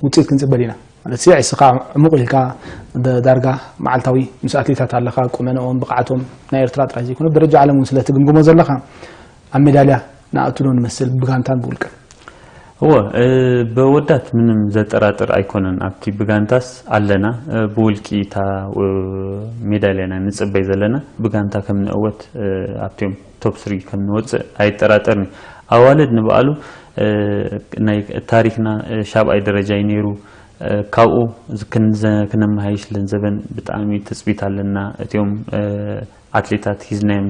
ውፅኢት ክንፅበል ኢና ማለት ሲ እስኻ ዕሙቕ ኢልካ ዳርጋ መዓልታዊ ምስ ኣትሌታት ኣለኻ። ቁመንኦም ብቕዓቶም ናይ ኤርትራ ጥራይ ዘይኮነ ደረጃ ዓለም እውን ስለ ትግምግሞ ዘለኻ ኣብ ሜዳልያ ንኣቱ ዶ ንመስል ብጋንታን ብውልቅን? እወ ብወዳት ምንም ዘጠራጥር ኣይኮነን። ኣብቲ ብጋንታስ ኣለና ብውልቂ እታ ሜዳልያና ንፅበይ ዘለና ብጋንታ ከም ንእወት ኣብቲኦም ቶፕ ስሪ ከም ንወፅእ ኣይጠራጠርን። ኣዋልድ ንበኣሉ ናይ ታሪክና ሻብኣይ ደረጃ እዩ ነይሩ። ካብኡ ክነመሃይሽ ለንዘበን ብጣዕሚ ትፅቢት ኣለና። እቲኦም ኣትሌታት ሒዝናዮም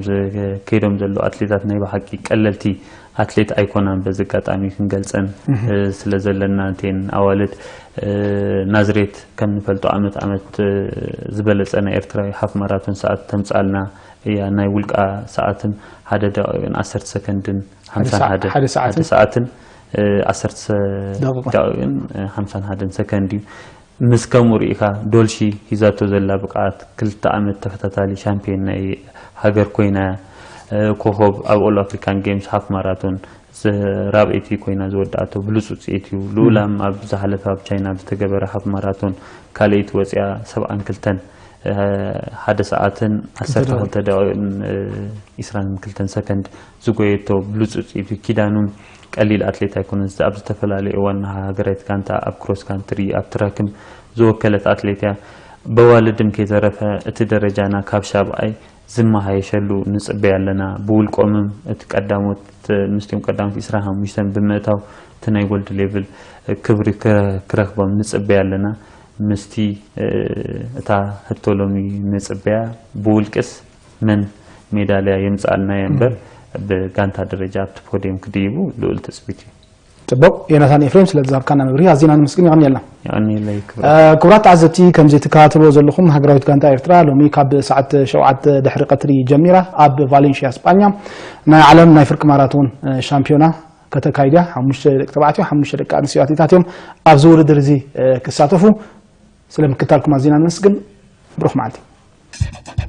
ከይዶም ዘለዉ ኣትሌታት ናይ ብሓቂ ቀለልቲ ኣትሌት ኣይኮናን። በዚ ኣጋጣሚ ክንገልፀን ስለ ዘለና እተን ኣዋልድ ናዝሬት ከም ንፈልጦ ዓመት ዓመት ዝበለፀ ናይ ኤርትራዊ ሓፍ ማራቶን ሰዓት ተምፅኣልና እያ። ናይ ውልቃ ሰዓትም ሓደ ደቂቕን ዓሰርተ ሰከንድን ሓምሳን ሓደ ሓደ ሰዓትን? ሓደ ሰዓትን ዓሰርተ ደቂቕን። ደቂቕን ሓምሳን ሓደን ሰከንድ እዩ። ምስ ከምኡ ርኢኻ ዶልሺ ሂዛቶ ዘላ ብቕዓት ክልተ ዓመት ተኸታታሊ ሻምፒዮን ናይ ሃገር ኮይና ኮኾብ ኣብ ኦል ኣፍሪካን ጌምስ ሃፍ ማራቶን ራብዒቲ ኮይና ዝወዳኣቶ ብሉፅ ውፅኢት እዩ። ልኡላም ኣብ ዝሓለፈ ኣብ ቻይና ብዝተገበረ ሃፍ ማራቶን ካልኣይቲ ወፂኣ ሰብዓን ክልተን ሓደ ሰዓትን ዓሰርተ ክልተ ደቂቕን ኢስራን ክልተን ሰከንድ ዝጎየቶ ብሉፅ ውፅኢት እዩ። ኪዳኑም ቀሊል ኣትሌት ኣይኮነን። ኣብ ዝተፈላለዩ እዋን ንሃገራዊት ጋንታ ኣብ ክሮስ ካንትሪ ኣብ ትራክም ዝወከለት ኣትሌት እያ። በዋልድም ከይተረፈ እቲ ደረጃና ካብ ሻብኣይ ዝመሃየሸሉ ንፅበይ ኣለና። ብውልቆምም እቲ ቀዳሞት ምስቲም ቀዳሞት ኢስራን ሓሙሽተን ብምእታው እቲ ናይ ጎልድ ሌቭል ክብሪ ክረክቦም ንፅበይ ኣለና። ምስቲ እታ ሕቶ ሎሚ ንፅበያ ብውልቅስ መን ሜዳልያ የምፅኣልና እየ እምበር ብጋንታ ደረጃ ኣብቲ ፖድየም ክድይቡ ልኡል ትፅቢት እዩ። ፅቡቕ ዮናታን ኤፍሬም ስለ ዝሃብካና መብርሂ ኣዚና ንምስግን። የቐንየልና። የቐንየለይ ክብረ። ክቡራት ተዓዘብቲ ከምዚ ትከታተልዎ ዘለኹም ሃገራዊት ጋንታ ኤርትራ ሎሚ ካብ ሰዓት ሸውዓተ ድሕሪ ቀትሪ ጀሚራ ኣብ ቫሌንሽያ ስጳኛ ናይ ዓለም ናይ ፍርቂ ማራቶን ሻምፒዮና ከተካይድ እያ። ሓሙሽተ ደቂ ተባዕትዮ ሓሙሽተ ደቂ ኣንስትዮ ኣትሌታት እዮም ኣብዚ ውድድር እዚ ክሳተፉ። ስለ ምክታልኩም ኣዚና ነመስግን። ብሩኽ መዓልቲ።